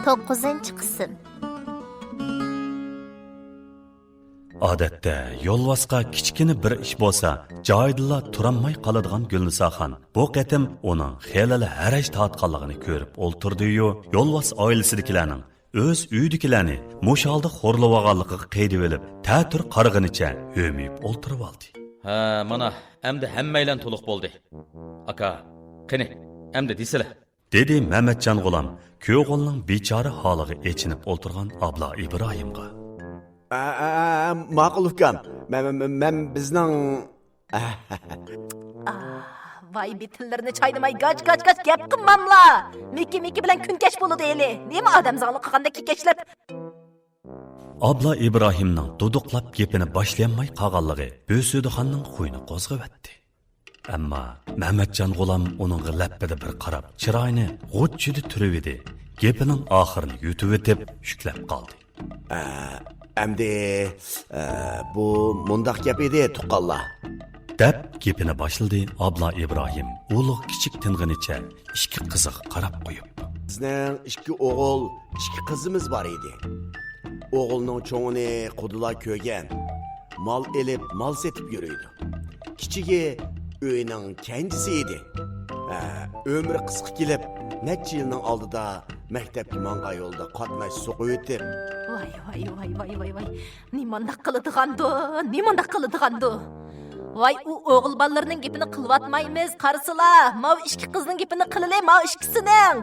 توققۇزىنچى قىسىم. ئادەتتە يولۋاسقا كىچىككىنە بىر ئىش بولسا، جايىدىلا تۇرالماي قالىدىغان گۈلنىساخان بۇ قېتىم ئۇنىڭ خېلىلا ھەرەج تارتقانلىقىنى كۆرۈپ ئولتۇردىيۇ، يولۋاس ئائىلىسىدىكىلەرنىڭ ئۆز ئۆيىدىكىلەرنى مۇشۇ ھالدا خورلىۋالغانلىقىغا قىينىلىۋېلىپ، تەتۈر قارىغىنىچە ھۆمۈيۈپ ئولتۇرۇۋالدى. ھە، مانا، ئەمدى ھەممەيلەن تولۇق بولدى. ئاكا، قېنى، ئەمدى دېسىلە. دېدى مەمەتجان غۇلام كۆغۈلنىڭ بىچارە ھالىغا ئېچىنىپ ئولتۇرغان ئابلا ئىبراھىمغا. ئا، ئا، ئا، ماقۇل ئۇكام. مەن، مەن، مەن، مەن بىزنىڭ. ئا، ۋاي بېتىللىرىنى چاينىماي گاچ، گاچ، گاچ گەپ قىلماملا. مىكى، مىكى بىلەن كۈن كەچ بولىدۇ ھېلى. نېمە ئادەم زاڭلىق قىلغاندەك كېكەچلەپ. ئابلا ئىبراھىمنىڭ دۇدۇقلاپ گېپىنى باشلىيالماي قالغانلىقى بۆسۈدىخاننىڭ خۇيىنى قوزغىۋەتتى. ئەمما مەمەتجان غۇلام ئۇنىڭغا لەپپىدە بىر قاراپ، چىرايىنى غۇچچىدە تۈرۈۋىدى، گېپىنىڭ ئاخىرىنى يۇتۇۋېتىپ، شۈكلەپ قالدى. ئە، ئەمدى، ئە، بۇ مۇنداق گەپ ئىدى، تۇغقانلار. دەپ گېپىنى باشلىدى ئابلا ئىبراھىم ئۇلۇغ كىچىك تىنغىنىچە ئىككى قىزىغا قاراپ قويۇپ. بىزنىڭ ئىككى ئوغۇل، ئىككى قىزىمىز بار ئىدى. ئوغۇلنىڭ چوڭىنى قۇدىلار كۆرگەن. مال ئېلىپ، مال سېتىپ يۈرىدۇ. كىچىكى ئۆينىڭ كەنجىسى ئىدى. ھە، ئۆمرى قىسقا كېلىپ، نەچچە يىلنىڭ ئالدىدا مەكتەپكە ماڭغان يولدا قاتناش سوقۇۋېتىپ. ۋاي، ۋاي، ۋاي، ۋاي، ۋاي، ۋاي. نېمانداق قىلىدىغاندۇ، نېمانداق قىلىدىغاندۇ؟ ۋاي، ئۇ ئوغۇل بالىلىرىنىڭ گېپىنى قىلىۋاتمايمىز، قارىسىلا، ماۋۇ ئىككى قىزنىڭ گېپىنى قىلىلى، ماۋۇ ئىككىسىنىڭ.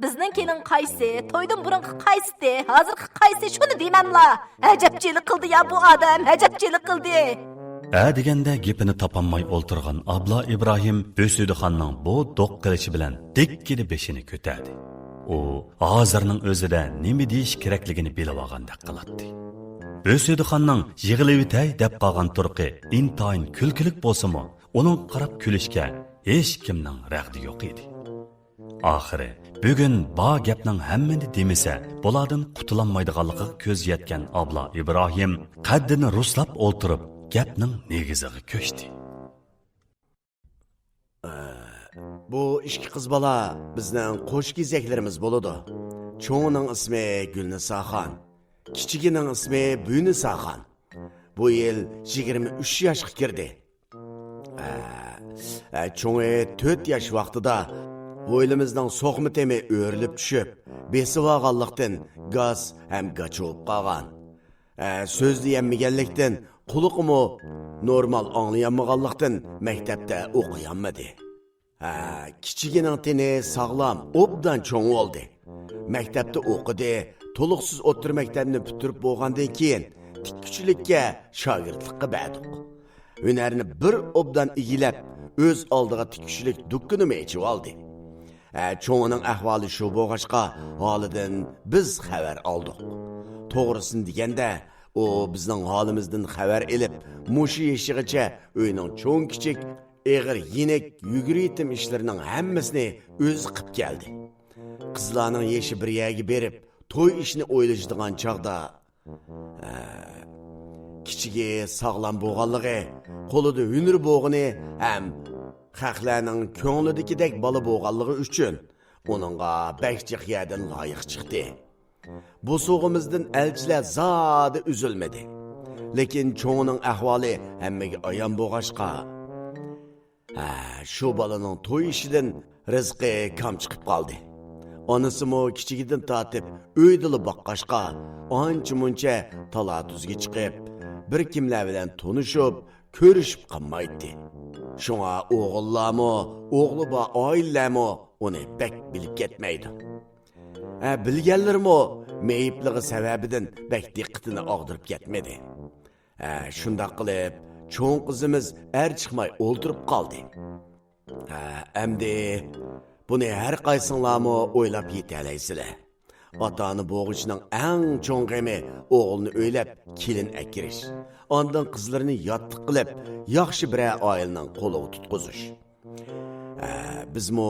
بىزنىڭ كېلىن قايسى، تويدىن بۇرۇنقى قايسى، ھازىرقى قايسى، شۇنى دېمەملا. ئەجەبچىلىك قىلدى يا بۇ ئادەم، ئەجەبچىلىك قىلدى. ئە دېگەندە گېپىنى تاپالماي ئولتۇرغان ئابلا ئىبراھىم ئۆسۈدىخاننىڭ بۇ دوق قىلىشى بىلەن دىككىدە بېشىنى كۆتەردى. ئۇ ھازىرنىڭ ئۆزىدە نېمە دېيىش كېرەكلىكىنى بىلىۋالغاندەك قىلاتتى. ئۆسۈدىخاننىڭ يىغلىۋېتەي دەپ قالغان تۇرقى ئىنتايىن كۈلكىلىك بولسىمۇ، ئۇنىڭغا قاراپ كۈلۈشكە ھېچكىمنىڭ رەغدى يوق ئىدى. ئاخىرى، بۈگۈن بار گەپنىڭ ھەممىنى دېمىسە، بۇلاردىن قۇتۇلالمايدىغانلىقىغا كۆزى يەتكەن ئابلا ئىبراھىم قەددىنى رۇسلاپ ئولتۇرۇپ، گەپنىڭ نېگىزىغا كۆچتى. بۇ ئىككى قىز بالا بىزنىڭ قوشكېزەكلىرىمىز بولىدۇ. چوڭىنىڭ ئىسمى گۈلنىساخان، كىچىكىنىڭ ئىسمى بۈنىساخان. بۇ يىل يىگىرمە ئۈچ ياشقا كىردى. ئە، ئە، چوڭى تۆت ياش ۋاقتىدا ھويلىمىزنىڭ سوقما تېمى ئۆرۈلۈپ چۈشۈپ، بېسىۋالغانلىقتىن گاس ھەم گاچا بولۇپ قالغان. ئە، سۆزلىيەلمىگەنلىكتىن، قۇلىقىمۇ نورمال ئاڭلىيالمىغانلىقتىن مەكتەپتە ئوقۇيالمىدى. ھە، كىچىكىنىڭ تېنى ساغلام، ئوبدان چوڭ بولدى. مەكتەپتە ئوقۇدى، تولۇقسىز ئوتتۇرا مەكتەپنى پۈتتۈرۈپ بولغاندىن كېيىن، تىككۈچىلىككە شاگىرتلىققا بەردۇق. ھۈنەرنى بىر ئوبدان ئىگىلەپ، ئۆز ئالدىغا تىككۈچىلىك دۇكىنىمۇ ئېچىۋالدى. ھە، چوڭىنىڭ ئەھۋالى شۇ بولغاچقا، ھالىدىن بىز خەۋەر ئالدۇق. توغرىسىنى دېگەندە، ئۇ بىزنىڭ ھالىمىزدىن خەۋەر ئېلىپ، مۇشۇ يېشىغىچە ئۆينىڭ چوڭ-كىچىك، ئېغىر-يېنىك، يۈگۈر-يېتىم ئىشلىرىنىڭ ھەممىسىنى ئۆزى قىپ كەلدى. قىزلارنىڭ يېشى بىر يەرگە بېرىپ، توي ئىشىنى ئويلىشىدىغان چاغدا، ھە، كىچىكى ساغلام بولغانلىقى، قولىدا ھۈنىرى بولغىنى ھەم خەقلەرنىڭ كۆڭلىدىكىدەك بالا بولغانلىقى ئۈچۈن ئۇنىڭغا بەك جىق يەردىن لايىق چىقتى. بوسۇغىمىزدىن ئەلچىلەر زادى ئۈزۈلمىدى. لېكىن چوڭىنىڭ ئەھۋالى ھەممىگە ئايان بولغاچقا، ھە، شۇ بالىنىڭ توي ئىشىدىن رىزقى كام چىقىپ قالدى. ئانىسىمۇ كىچىكىدىن تارتىپ ئۆيدىلا باققاچقا، ئانچە-مۇنچە تالا-تۈزگە چىقىپ، بىر كىملەر بىلەن تونۇشۇپ، كۆرۈشۈپ قالمايتتى. شۇڭا ئوغۇللارمۇ، ئوغلى بار ئائىلىلەرمۇ ئۇنى بەك بىلىپ كەتمەيدۇ. ھە، بىلگەنلىرىمۇ مېيىپلىقى سەۋەبىدىن بەك دىققىتىنى ئاغدۇرۇپ كەتمىدى. ھە، شۇنداق قىلىپ، چوڭ قىزىمىز ئەر چىقماي ئولتۇرۇپ قالدى. ھە، ئەمدى بۇنى ھەر قايسىڭلارمۇ ئويلاپ يېتەلەيسىلەر. ئاتا-ئانا بولغۇچىنىڭ ئەڭ چوڭ غېمى ئوغلىنى ئۆيلەپ، كېلىن ئەكىرىش. ئاندىن قىزلىرىنى ياتلىق قىلىپ، ياخشى بىرەر ئائىلىنىڭ قولىغا تۇتقۇزۇش. ھە، بىزمۇ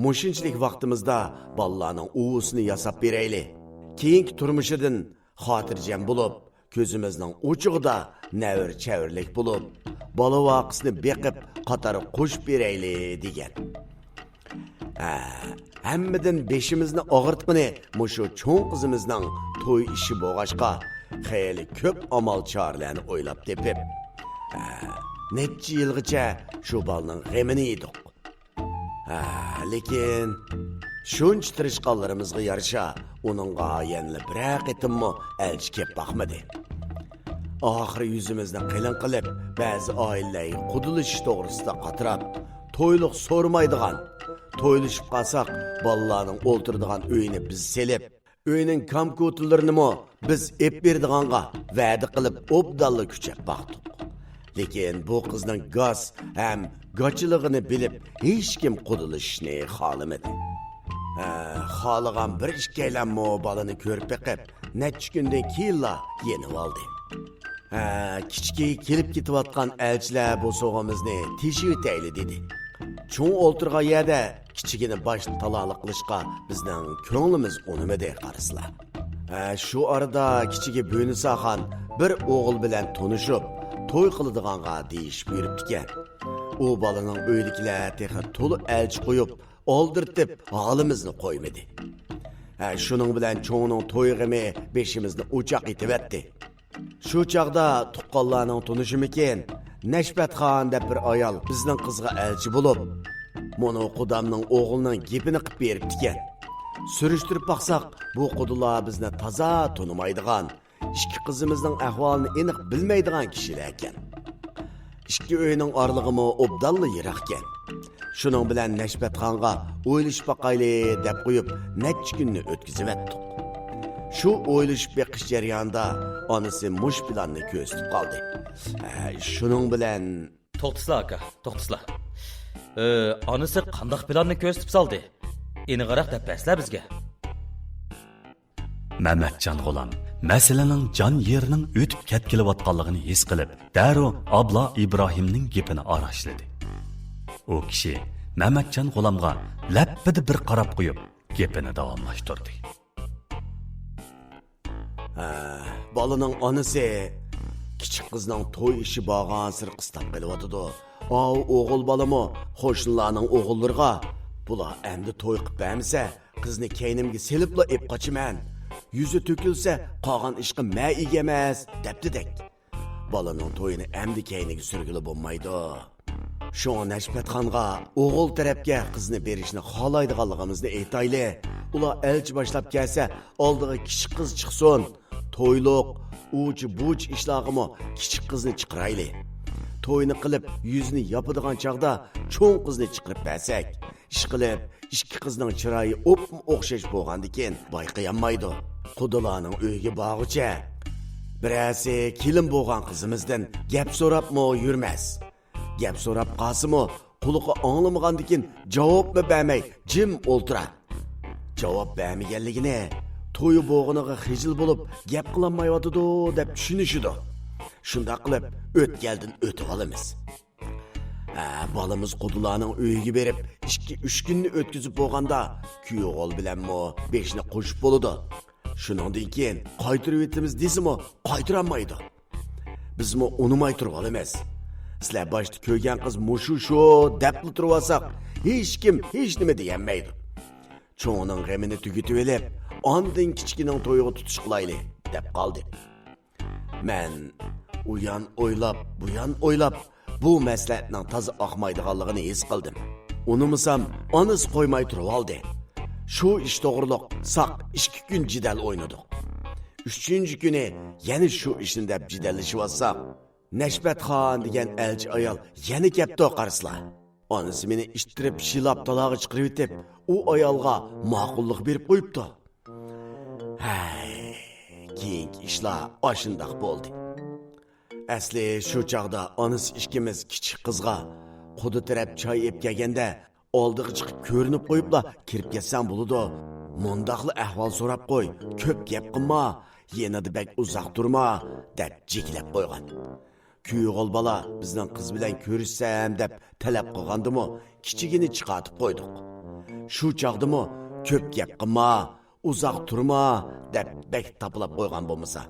مۇشۇنچىلىك ۋاقتىمىزدا بالىلارنىڭ ئۇۋىسىنى ياساپ بېرەيلى. كېيىنكى تۇرمۇشىدىن خاتىرجەم بولۇپ، كۆزىمىزنىڭ ئوچىقىدا نەۋرە-چەۋرىلىك بولۇپ، بالا-ۋاقىسىنى بېقىپ، قاتارغا قوشۇپ بېرەيلى، دېگەن. ھە، ھەممىدىن بېشىمىزنى ئاغرىتقىنى مۇشۇ چوڭ قىزىمىزنىڭ توي ئىشى بولغاچقا، خېلى كۆپ ئامال-چارىلەرنى ئويلاپ تېپىپ، ھە، نەچچە يىلغىچە شۇ بالىنىڭ غېمىنى يېدۇق. ھە، لېكىن شۇنچە تىرىشقانلىرىمىزغا يارىشا، ئۇنىڭغا يەنىلا بىرەر قېتىممۇ ئەلچى كەپ باقمىدى. ئاخىرى يۈزىمىزنى قېلىن قىلىپ، بەزى ئائىلىلەرگە قۇدىلىشىش توغرىسىدا قاتراپ، تويلۇق سورىمايدىغان، تويلىشىپ قالساق، بالىلارنىڭ ئولتۇرىدىغان ئۆيىنى بىز سېلىپ، ئۆينىڭ كامكوتىلىرىنىمۇ بىز ئېپ بېرىدىغانغا ۋەدە قىلىپ، ئوبدانلا كۈچەپ باقتۇق. لېكىن بۇ قىزنىڭ گاس ھەم گاچىلىقىنى بىلىپ، ھېچكىم قۇدىلىشىشنى خالىمىدى. ھە، خالىغان بىر ئىككىيلەنمۇ بالىنى كۆرۈپ بېقىپ، نەچچە كۈندىن كېيىنلا يېنىۋالدى. ھە، كىچىكى كېلىپ كېتىۋاتقان ئەلچىلەر بوسۇغىمىزنى تېشىۋېتەيلى، دېدى. چوڭ ئولتۇرغان يەردە كىچىكىنى باش تالالىق قىلىشقا بىزنىڭ كۆڭلىمىز ئۇنىمىدى، قارىسىلا. ھە، شۇ ئارىدا كىچىكى بۈنىساخان بىر ئوغۇل بىلەن تونۇشۇپ، توي قىلىدىغانغا دېيىشىپ يۈرۈپتىكەن. ئۇ بالىنىڭ ئۆيىدىكىلەر تېخى تولا ئەلچى قويۇپ، ئالدىرىتىپ، ھالىمىزنى قويمىدى. ھە، شۇنىڭ بىلەن چوڭنىڭ توي غېمى بېشىمىزنى ئوچاق ئېتىۋەتتى. شۇ چاغدا تۇغقانلارنىڭ تونۇشىمىكىن، نەشپەتخان دەپ بىر ئايال بىزنىڭ قىزغا ئەلچى بولۇپ، مۇنۇ قۇدامنىڭ ئوغلىنىڭ گېپىنى قىپ بېرىپتىكەن. سۈرۈشتۈرۈپ باقساق، بۇ قۇدىلار بىزنى تازا تونۇمايدىغان، ئىككى قىزىمىزنىڭ ئەھۋالىنى ئېنىق بىلمەيدىغان كىشىلەركەن. ئىككى ئۆينىڭ ئارىلىقىمۇ ئوبدانلا يىراقكەن. شۇنىڭ بىلەن نەشپەتخانغا ئويلىشىپ باقايلى دەپ قويۇپ، نەچچە كۈننى ئۆتكۈزۈۋەتتۇق. شۇ ئويلىشىپ بېقىش جەريانىدا ئانىسى مۇشۇ پىلاننى كۆرسىتىپ قالدى. ھە، شۇنىڭ بىلەن توختىسىلا، ئاكا، توختىسىلا. ئى، ئانىسى قانداق پىلاننى كۆرسىتىپ سالدى؟ ئېنىقراق دەپ بەرسىلە بىزگە. مەمەتجان غۇلام مەسىلىنىڭ جان يېرىنىڭ ئۆتۈپ كەتكىلىۋاتقانلىقىنى ھېس قىلىپ، دەررۇ ئابلا ئىبراھىمنىڭ گېپىنى ئاراشلىدى. ئۇ كىشى مەمەتجان غۇلامغا لەپپىدە بىر قاراپ قويۇپ، گېپىنى داۋاملاشتۇردى. ھە، بالىنىڭ ئانىسى كىچىك قىزنىڭ توي ئىشى بارغانسېرى قىستاپ قېلىۋاتىدۇ. ئاۋۇ ئوغۇل بالىمۇ قوشنىلارنىڭ ئوغۇللىرىغا، بۇلار ئەمدى توي قىلىپ بەرمىسە، قىزنى كەينىمگە سېلىپلا ئېپ قاچىمەن. يۈزى تۆكۈلسە، قالغان ئىشقا مەن ئىگە ئەمەس، دەپتىدەك. بالىنىڭ تويىنى ئەمدى كەينىگە سۈرگىلى بولمايدۇ. شۇڭا نەشپەتخانغا ئوغۇل تەرەپكە قىزنى بېرىشنى خالايدىغانلىقىمىزنى ئېيتايلى. ئۇلار ئەلچى باشلاپ كەلسە، ئالدىغا كىچىك قىز چىقسۇن. تويلۇق، ئۇچ-بۇچ ئىشلارغىمۇ كىچىك قىزنى چىقىرايلى. توينى قىلىپ، يۈزىنى ياپىدىغان چاغدا چوڭ قىزنى چىقىرىپ بەرسەك، ئىشقىلىپ، ئىككى قىزنىڭ چىرايى ئوپمۇ ئوخشاش بولغاندىكىن بايقىيالمايدۇ. قۇدىلارنىڭ ئۆيىگە بارغۇچە، بىرەرسى كېلىن بولغان قىزىمىزدىن گەپ سوراپمۇ يۈرمەس. گەپ سوراپ قالسىمۇ، قۇلىقى ئاڭلىمىغاندىكىن جاۋابمۇ بەرمەي، جىم ئولتۇرار. جاۋاب بەرمىگەنلىكىنى، تويى بولغىنىغا خىجىل بولۇپ، گەپ قىلالمايۋاتىدۇ، دەپ چۈشىنىشىدۇ. شۇنداق قىلىپ، ئۆتكەلدىن ئۆتۈۋالىمىز. ھە، بالىمىز قۇدىلارنىڭ ئۆيىگە بېرىپ، ئىككى-ئۈچ كۈننى ئۆتكۈزۈپ بولغاندا، كۈيئوغۇل بىلەنمۇ بېشىنى قوشۇپ بولىدۇ. شۇنىڭدىن كېيىن قايتۇرۇۋېتىمىز دېسىمۇ، قايتۇرالمايدۇ. بىزمۇ ئۇنىماي تۇرۇۋالىمىز. سىلەر باشتا كۆرگەن قىز مۇشۇ شۇ دەپلا تۇرۇۋالساق، ھېچكىم ھېچنېمە دېيەلمەيدۇ. چوڭىنىڭ غېمىنى تۈگىتىۋېلىپ، ئاندىن كىچىكىنىڭ تويىغا تۇتۇش قىلايلى، دەپ قالدى. مەن ئۇيان ئويلاپ، بۇيان ئويلاپ، بۇ مەسلىھەتنىڭ تازا ئاقمايدىغانلىقىنى ھېس قىلدىم. ئۇنىمىسام، ئانىسى قويماي تۇرۇۋالدى. شۇ ئىش توغرۇلۇق ساق ئىككى كۈن جېدەل ئوينىدۇق. ئۈچىنچى كۈنى يەنە شۇ ئىشنى دەپ جېدەللىشىۋاتساق، نەشپەتخان دېگەن ئەلچى ئايال يەنە كەپتۇ قارىسىلا. ئانىسى مېنى ئىتتىرىپ، شىلاپ تالاغا چىقىرىۋېتىپ، ئۇ ئايالغا ماقۇللۇق بېرىپ قويۇپتۇ. ھەي، كېيىنكى ئىشلار ئاشۇنداق بولدى. ئەسلى شۇ چاغدا ئانىسى ئىككىمىز كىچىك قىزغا، قۇدا تەرەپ چاي ئېلىپ كەلگەندە، ئالدىغا چىقىپ كۆرۈنۈپ قويۇپلا كىرىپ كەتسەڭ بولىدۇ. مۇنداقلا ئەھۋال سوراپ قوي، كۆپ گەپ قىلما، يېنىدا بەك ئۇزاق تۇرما، دەپ جېكىلەپ قويغان. كۈيئوغۇل بالا بىزنىڭ قىز بىلەن كۆرۈشسەم دەپ تەلەپ قىلغاندىمۇ، كىچىكىنى چىقارتىپ قويدۇق. شۇ چاغدىمۇ، كۆپ گەپ قىلما، ئۇزاق تۇرما، دەپ بەك تاپىلاپ قويغان بولمىسا.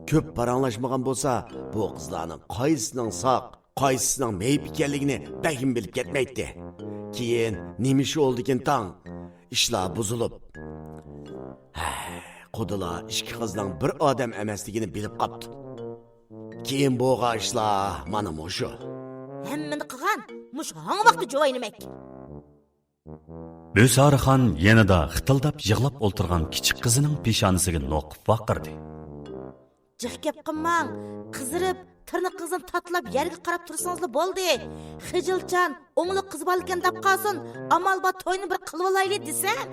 كۆپ پاراڭلاشمىغان بولسا، بۇ قىزلارنىڭ قايسىسىنىڭ ساق، قايسىسىنىڭ مېيىپ ئىكەنلىكىنى بەكمۇ بىلىپ كەتمەيتتى. كېيىن نېمە ئىش بولدىكىن تاڭ؟ ئىشلار بۇزۇلۇپ، ھە، قۇدىلار ئىككى قىزنىڭ بىر ئادەم ئەمەسلىكىنى بىلىپ قاپتۇ. كېيىن بولغان ئىشلار مانا مۇشۇ. ھەممىنى قىلغان مۇشۇ ھاڭ ۋاقتى جۇۋاينىمەك. بۆسارىخان يېنىدا خىتىلداپ يىغلاپ ئولتۇرغان كىچىك قىزىنىڭ پېشانىسىگە نوقۇپ ۋارقىرىدى. جىق گەپ قىلماڭ، قىزىرىپ، تىرنىقىڭىزنى تاتىلاپ يەرگە قاراپ تۇرسىڭىزلا بولدى. خىجىلچان، ئوڭلۇق قىز باركەن دەپ قالسۇن، ئامال بار توينى بىر قىلىۋالايلى دېسەم،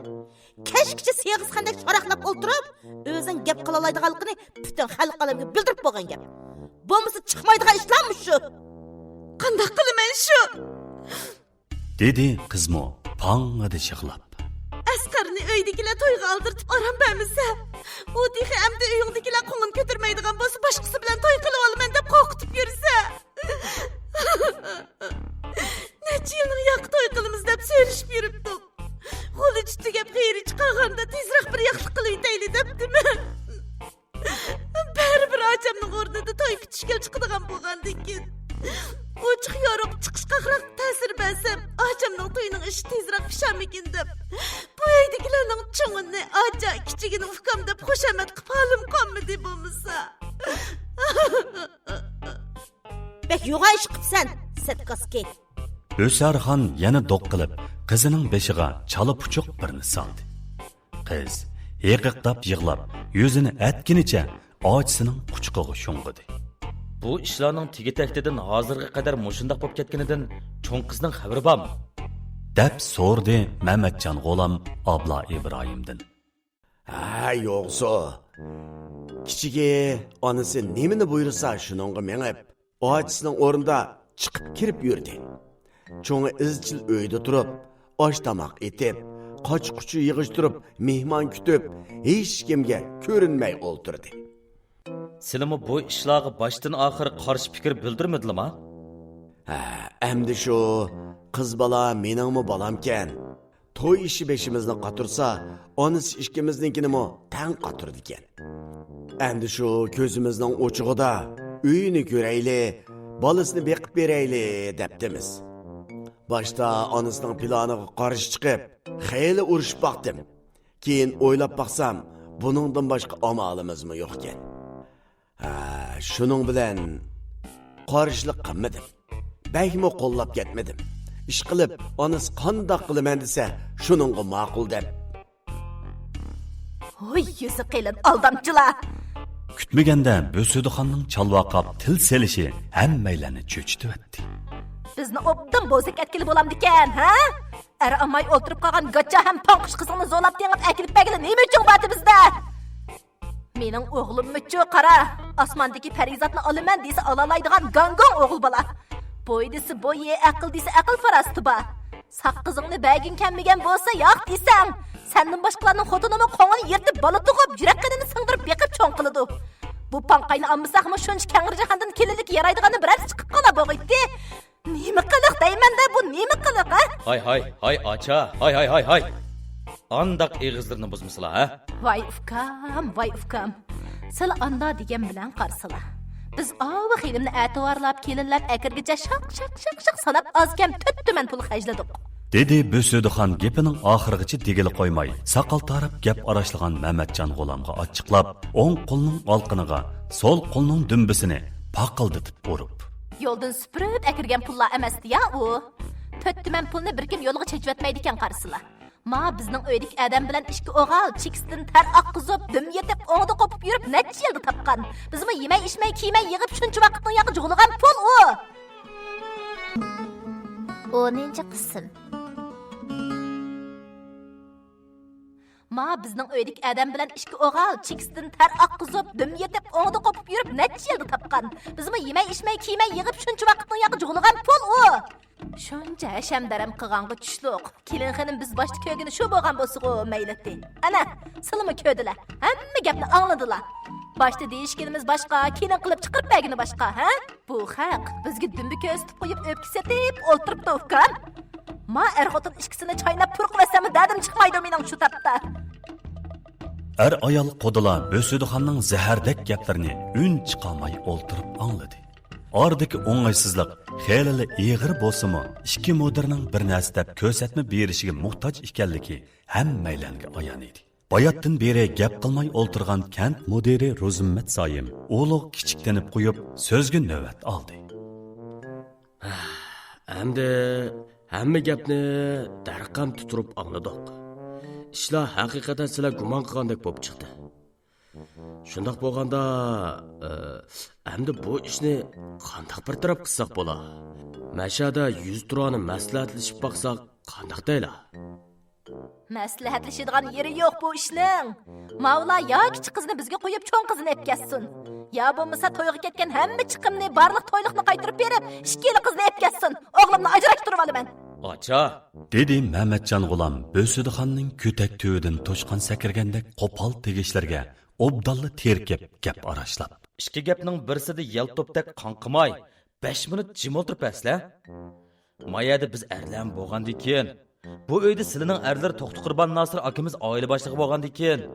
كەچكىچە سېغىز خەندەك شاراقلاپ ئولتۇرۇپ، ئۆزىنىڭ گەپ قىلالايدىغانلىقىنى پۈتۈن خەلق ئالەمگە بىلدۈرۈپ بولغان گەپ. بولمىسا چىقمايدىغان ئىشلارمۇ شۇ. قانداق قىلىمەن شۇ؟ دېدى قىزمۇ پاڭڭىدە يىغلاپ. ئەسقەرنى ئۆيدىكىلەر تويغا ئالدىرتىپ ئارام بەرمىسە، ئۇ تېخى ئەمدى ئۆيۈڭدىكىلەر قوڭۇن كۆتۈرمەيدىغان بولسا، باشقىسى بىلەن توي قىلىۋالىمەن دەپ قورقۇتۇپ يۈرسە. نەچچە يىلنىڭ ياقى توي قىلىمىز دەپ سۆرىشىپ يۈرۈپتۇق. غۇلىچە تۈگەپ غېرى چىقارغاندا تېزرەك بىر ياقلىق قىلىۋېتەيلى دەپتىمەن. بەرىبىر ئاچامنىڭ ئورنىدا توي پۈتۈشكىلى چىقىدىغان بولغاندىكىن، ئوچۇق يورۇق چىقىشقاقراق تەسىر بەرسەم، ئاچامنىڭ تويىنىڭ ئىشى تېزرەك پىشارمىكىن دەپ، بۇ ئۆيدىكىلەرنىڭ چوڭىنى ئاچا، كىچىكىنى ئۇكام دەپ خۇشامەت قىلىپ ھالىم قالمىدى بولمىسا. بەك يوغان ئىش قىپسەن، سەتكاسكى. ئۆسەرخان يەنە دوق قىلىپ، قىزىنىڭ بېشىغا چالا پۇچۇق بىرنى سالدى. قىز ھىقىقداپ يىغلاپ، يۈزىنى ئەتكىنىچە ئاچىسىنىڭ قۇچىقىغا شۇڭغۇدى. بۇ ئىشلارنىڭ تېگى-تەكتىدىن ھازىرغا قەدەر مۇشۇنداق بولۇپ كەتكىنىدىن چوڭ قىزنىڭ خەۋىرى بارمۇ؟ دەپ سورىدى مەمەتجان غۇلام ئابلا ئىبراھىمدىن. ھە، يوقسۇ. كىچىكى ئانىسى نېمىنى بۇيرۇسا، شۇنىڭغا مېڭىپ، ئاچىسىنىڭ ئورنىدا چىقىپ كىرىپ يۈردى. چوڭى ئىزچىل ئۆيدە تۇرۇپ، ئاش-تاماق ئېتىپ، قاچا-قۇچا يىغىشتۇرۇپ، مېھمان كۈتۈپ، ھېچكىمگە كۆرۈنمەي ئولتۇردى. سىلىمۇ بۇ ئىشلارغا باشتىن-ئاخىر قارشى پىكىر بىلدۈرمىدىلىما؟ ھە، ئەمدى شۇ قىز بالا مېنىڭمۇ بالامكەن. توي ئىشى بېشىمىزنى قاتۇرسا، ئانىسى ئىككىمىزنىڭكىنىمۇ تەڭ قاتۇرىدىكەن. ئەمدى شۇ كۆزىمىزنىڭ ئوچۇقىدا ئۆيىنى كۆرەيلى، بالىسىنى بېقىپ بېرەيلى دەپتىمىز. باشتا ئانىسىنىڭ پىلانىغا قارشى چىقىپ، خېلى ئۇرۇشۇپ باقتىم. كېيىن ئويلاپ باقسام، بۇنىڭدىن باشقا ئامالىمىزمۇ يوقكەن. ھە، شۇنىڭ بىلەن قارشىلىق قىلمىدىم. بەكمۇ قوللاپ كەتمىدىم. ئىشقىلىپ، ئانىسى قانداق قىلىمەن دېسە، شۇنىڭغا ماقۇل دەپ. ھوي، يۈزى قېلىن ئالدامچىلار! كۈتمىگەندە بۆسۈدىخاننىڭ چالۋاقاپ تىل سېلىشى ھەممەيلەننى چۆچۈتۈۋەتتى. بىزنى ئوبدان بوزەك ئەتكىلى بولامدىكەن، ھە؟ ئەر ئالماي ئولتۇرۇپ قالغان گاچا ھەم پاڭقۇش قىزىڭنى زورلاپ تېڭىپ ئەكېلىپ بەرگىلى نېمە ئۈچۈن باردى بىزدە؟ مېنىڭ ئوغلۇممۇچۇ، قارا، ئاسماندىكى پەرىزاتنى ئالىمەن دېسە ئالالايدىغان گاڭگوڭ ئوغۇل بالا. بوي دېسە بويى، ئەقىل دېسە ئەقىل-پاراسىتى بار. ساققىزىڭنى بەرگۈڭ كەلمىگەن بولسا ياق دېسەڭ، سەندىن باشقىلارنىڭ خوتۇنىمۇ قوڭىنى يىرتىپ، بالا تۇغۇپ، يۈرەك قېنىنى سىڭدۈرۈپ بېقىپ چوڭ قىلىدۇ. بۇ پاڭقاينى ئالمىساقمۇ شۇنچە كەڭرى جاھاندىن كېلىنلىك يارايدىغاننى بىرەرسى چىقىپ قالا بوغۇيتتى. نېمە قىلىق دەيمەندە، بۇ نېمە قىلىق، ھە؟ ھاي، ھاي، ھاي، ئاچا، ھاي، ھاي، ھاي، ھاي. ئانداق ئېغىزلىرىنى بۇزمىسىلا، ھە؟ ۋاي ئۇكام، ۋاي ئۇكام. سىلى ئاندا دېگەن بىلەن قارىسىلا. بىز ئاۋۇ خېنىمنى ئەتىۋارلاپ، كېلىنلەپ ئەكىرگىچە شاق، شاق، شاق، شاق ساناپ، ئازكەم تۆت تۈمەن پۇل خەجلىدۇق. دېدى بۆسۈدىخان گېپىنىڭ ئاخىرىغىچە دېگىلى قويماي، ساقال تاراپ گەپ ئاراشلىغان مەمەتجان غۇلامغا ئاچچىقلاپ، ئوڭ قولىنىڭ ئالقىنىغا، سول قولىنىڭ دۈمبىسىنى پاقىلدىتىپ ئۇرۇپ. يولدىن سۈپۈرۈپ ئەكىرگەن پۇللار ئەمەستى يا ئۇ. تۆت تۈمەن پۇلنى بىر كىم يولغا چېچىۋەتمەيدىكەن قارىسىلا. ما بىزنىڭ ئۆيدىكى ئادەم بىلەن ئىككى ئوغۇل چېكىسىدىن تەر ئاققۇزۇپ، دۈم يېتىپ، ئوڭدا قوپۇپ يۈرۈپ نەچچە يىلدا تاپقان. بىزمۇ يېمەي ئىچمەي، كىيمەي يىغىپ شۇنچە ۋاقىتنىڭ ياقى جۇغلىغان پۇل ئۇ. ئونىنچى قىسىم. ما بىزنىڭ ئۆيدىكى ئادەم بىلەن ئىككى ئوغۇل چېكىسىدىن تەر ئاققۇزۇپ، دۈم يېتىپ، ئوڭدا قوپۇپ يۈرۈپ نەچچە يىلدا تاپقان. بىزمۇ يېمەي ئىچمەي، كىيمەي يىغىپ شۇنچە ۋاقىتنىڭ ياقى جۇغلىغان پۇل ئۇ. شۇنچە ھەشەم-دەرەم قىلغانغا چۈشلۈق. كېلىن خېنىم بىز باشتا كۆرگىنى شۇ بولغان بولسىغۇ مەيلىتى. ئەنە، سىلىمۇ كۆردىلە. ھەممە گەپنى ئاڭلىدىلا. باشتا دېيىشكىنىمىز باشقا، كېلىن قىلىپ چىقىرىپ بەرگىنى باشقا، ھە؟ بۇ خەق بىزگە دۈمبە كۆرسىتىپ قويۇپ ئۆپكە سېتىپ ئولتۇرۇپتۇ ئۇكام. ما ئەر-خوتۇن ئىككىسىنى چايناپ پۇرىقىۋەتسەممۇ دەردىم چىقمايدۇ مېنىڭ شۇ تاپتا. ئەر-ئايال قۇدىلا بۆسۈدىخاننىڭ زەھەردەك گەپلىرىنى ئۈن چىقارماي ئولتۇرۇپ ئاڭلىدى. ئارىدىكى ئوڭايسىزلىق خېلىلا ئېغىر بولسىمۇ، ئىككى مۇدىرنىڭ بىر نەرسە دەپ كۆرسەتمە بېرىشىگە موھتاج ئىكەنلىكى ھەممەيلەنگە ئايان ئىدى. باياتتىن بېرى گەپ قىلماي ئولتۇرغان كەنت مۇدىرى روزىممەت سايىم ئۇلۇغ كىچىك تېنىپ قويۇپ، سۆزگە نۆۋەت ئالدى. ئەمدى ھەممە گەپنى دەرقەم تۇتۇرۇپ ئاڭلىدۇق. ئىشلار ھەقىقەتەن سىلەر گۇمان قىلغاندەك بولۇپ چىقتى. شۇنداق بولغاندا، ئە، ئەمدى بۇ ئىشنى قانداق بىر تەرەپ قىلساق بولا؟ مەشەدە يۈزتۇرانە مەسلىھەتلىشىپ باقساق قانداق دەيلا؟ مەسلىھەتلىشىدىغان يېرى يوق بۇ ئىشنىڭ. ماۋۇلار يا كىچىك قىزنى بىزگە قويۇپ، چوڭ قىزنى ئېلىپ كەتسۇن. يا بولمىسا تويغا كەتكەن ھەممە چىقىمنى، بارلىق تويلۇقنى قايتۇرۇپ بېرىپ، ئىككىلا قىزنى ئېلىپ كەتسۇن. ئوغلۇمنى ئاجراشتۇرۇۋالىمەن. ئاچا، دېدى مەمەتجان غۇلام بۆسۈدىخاننىڭ كۆتەك تۈۋىدىن توشقان سەكرىگەندەك قوپال تېگىشلىرىگە ئوبدانلا تېرىكىپ گەپ ئاراشلاپ. ئىككى گەپنىڭ بىرسىدە يەلتوپتەك قاڭقىماي، بەش مىنۇت جىم ئولتۇرۇپ بەرسىلە. ما يەردە بىز ئەرلەرمۇ بولغاندىكىن، بۇ ئۆيدە سىلىنىڭ ئەرلىرى توختى قۇربان ناسىر ئاكىمىز ئائىلە باشلىقى بولغاندىكىن،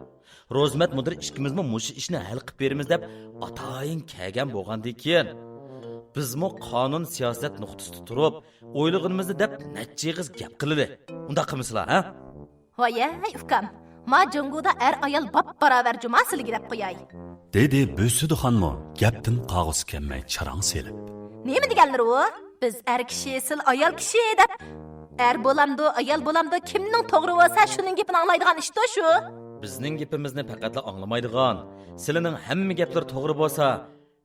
روزىمەت مۇدىر ئىككىمىزمۇ مۇشۇ ئىشنى ھەل قىلىپ بېرىمىز دەپ ئاتايىن كەلگەن بولغاندىكىن، بىزمۇ قانۇن سىياسەت نۇقتىسىدا تۇرۇپ، ئويلىغىنىمىزنى دەپ نەچچە ئېغىز گەپ قىلىلى. ئۇنداق قىلمىسىلا، ھە؟ ۋايەي، ئۇكام، ما جۇڭگودا ئەر-ئايال باپباراۋەر جۇما سىلىگە دەپ قوياي. دېدى بۆسۈدىخانمۇ گەپتىن قاغۇسى كەلمەي چىراڭ سېلىپ. نېمە دېگەنلىرى ئۇ؟ بىز ئەر كىشى، سىل ئايال كىشى دەپ ئەر بولامدۇ، ئايال بولامدۇ، كىمنىڭ توغرا بولسا، شۇنىڭ گېپىنى ئاڭلايدىغان ئىشتۇ شۇ. بىزنىڭ گېپىمىزنى پەقەتلا ئاڭلىمايدىغان، سىلىنىڭ ھەممە گەپلىرى توغرا بولسا،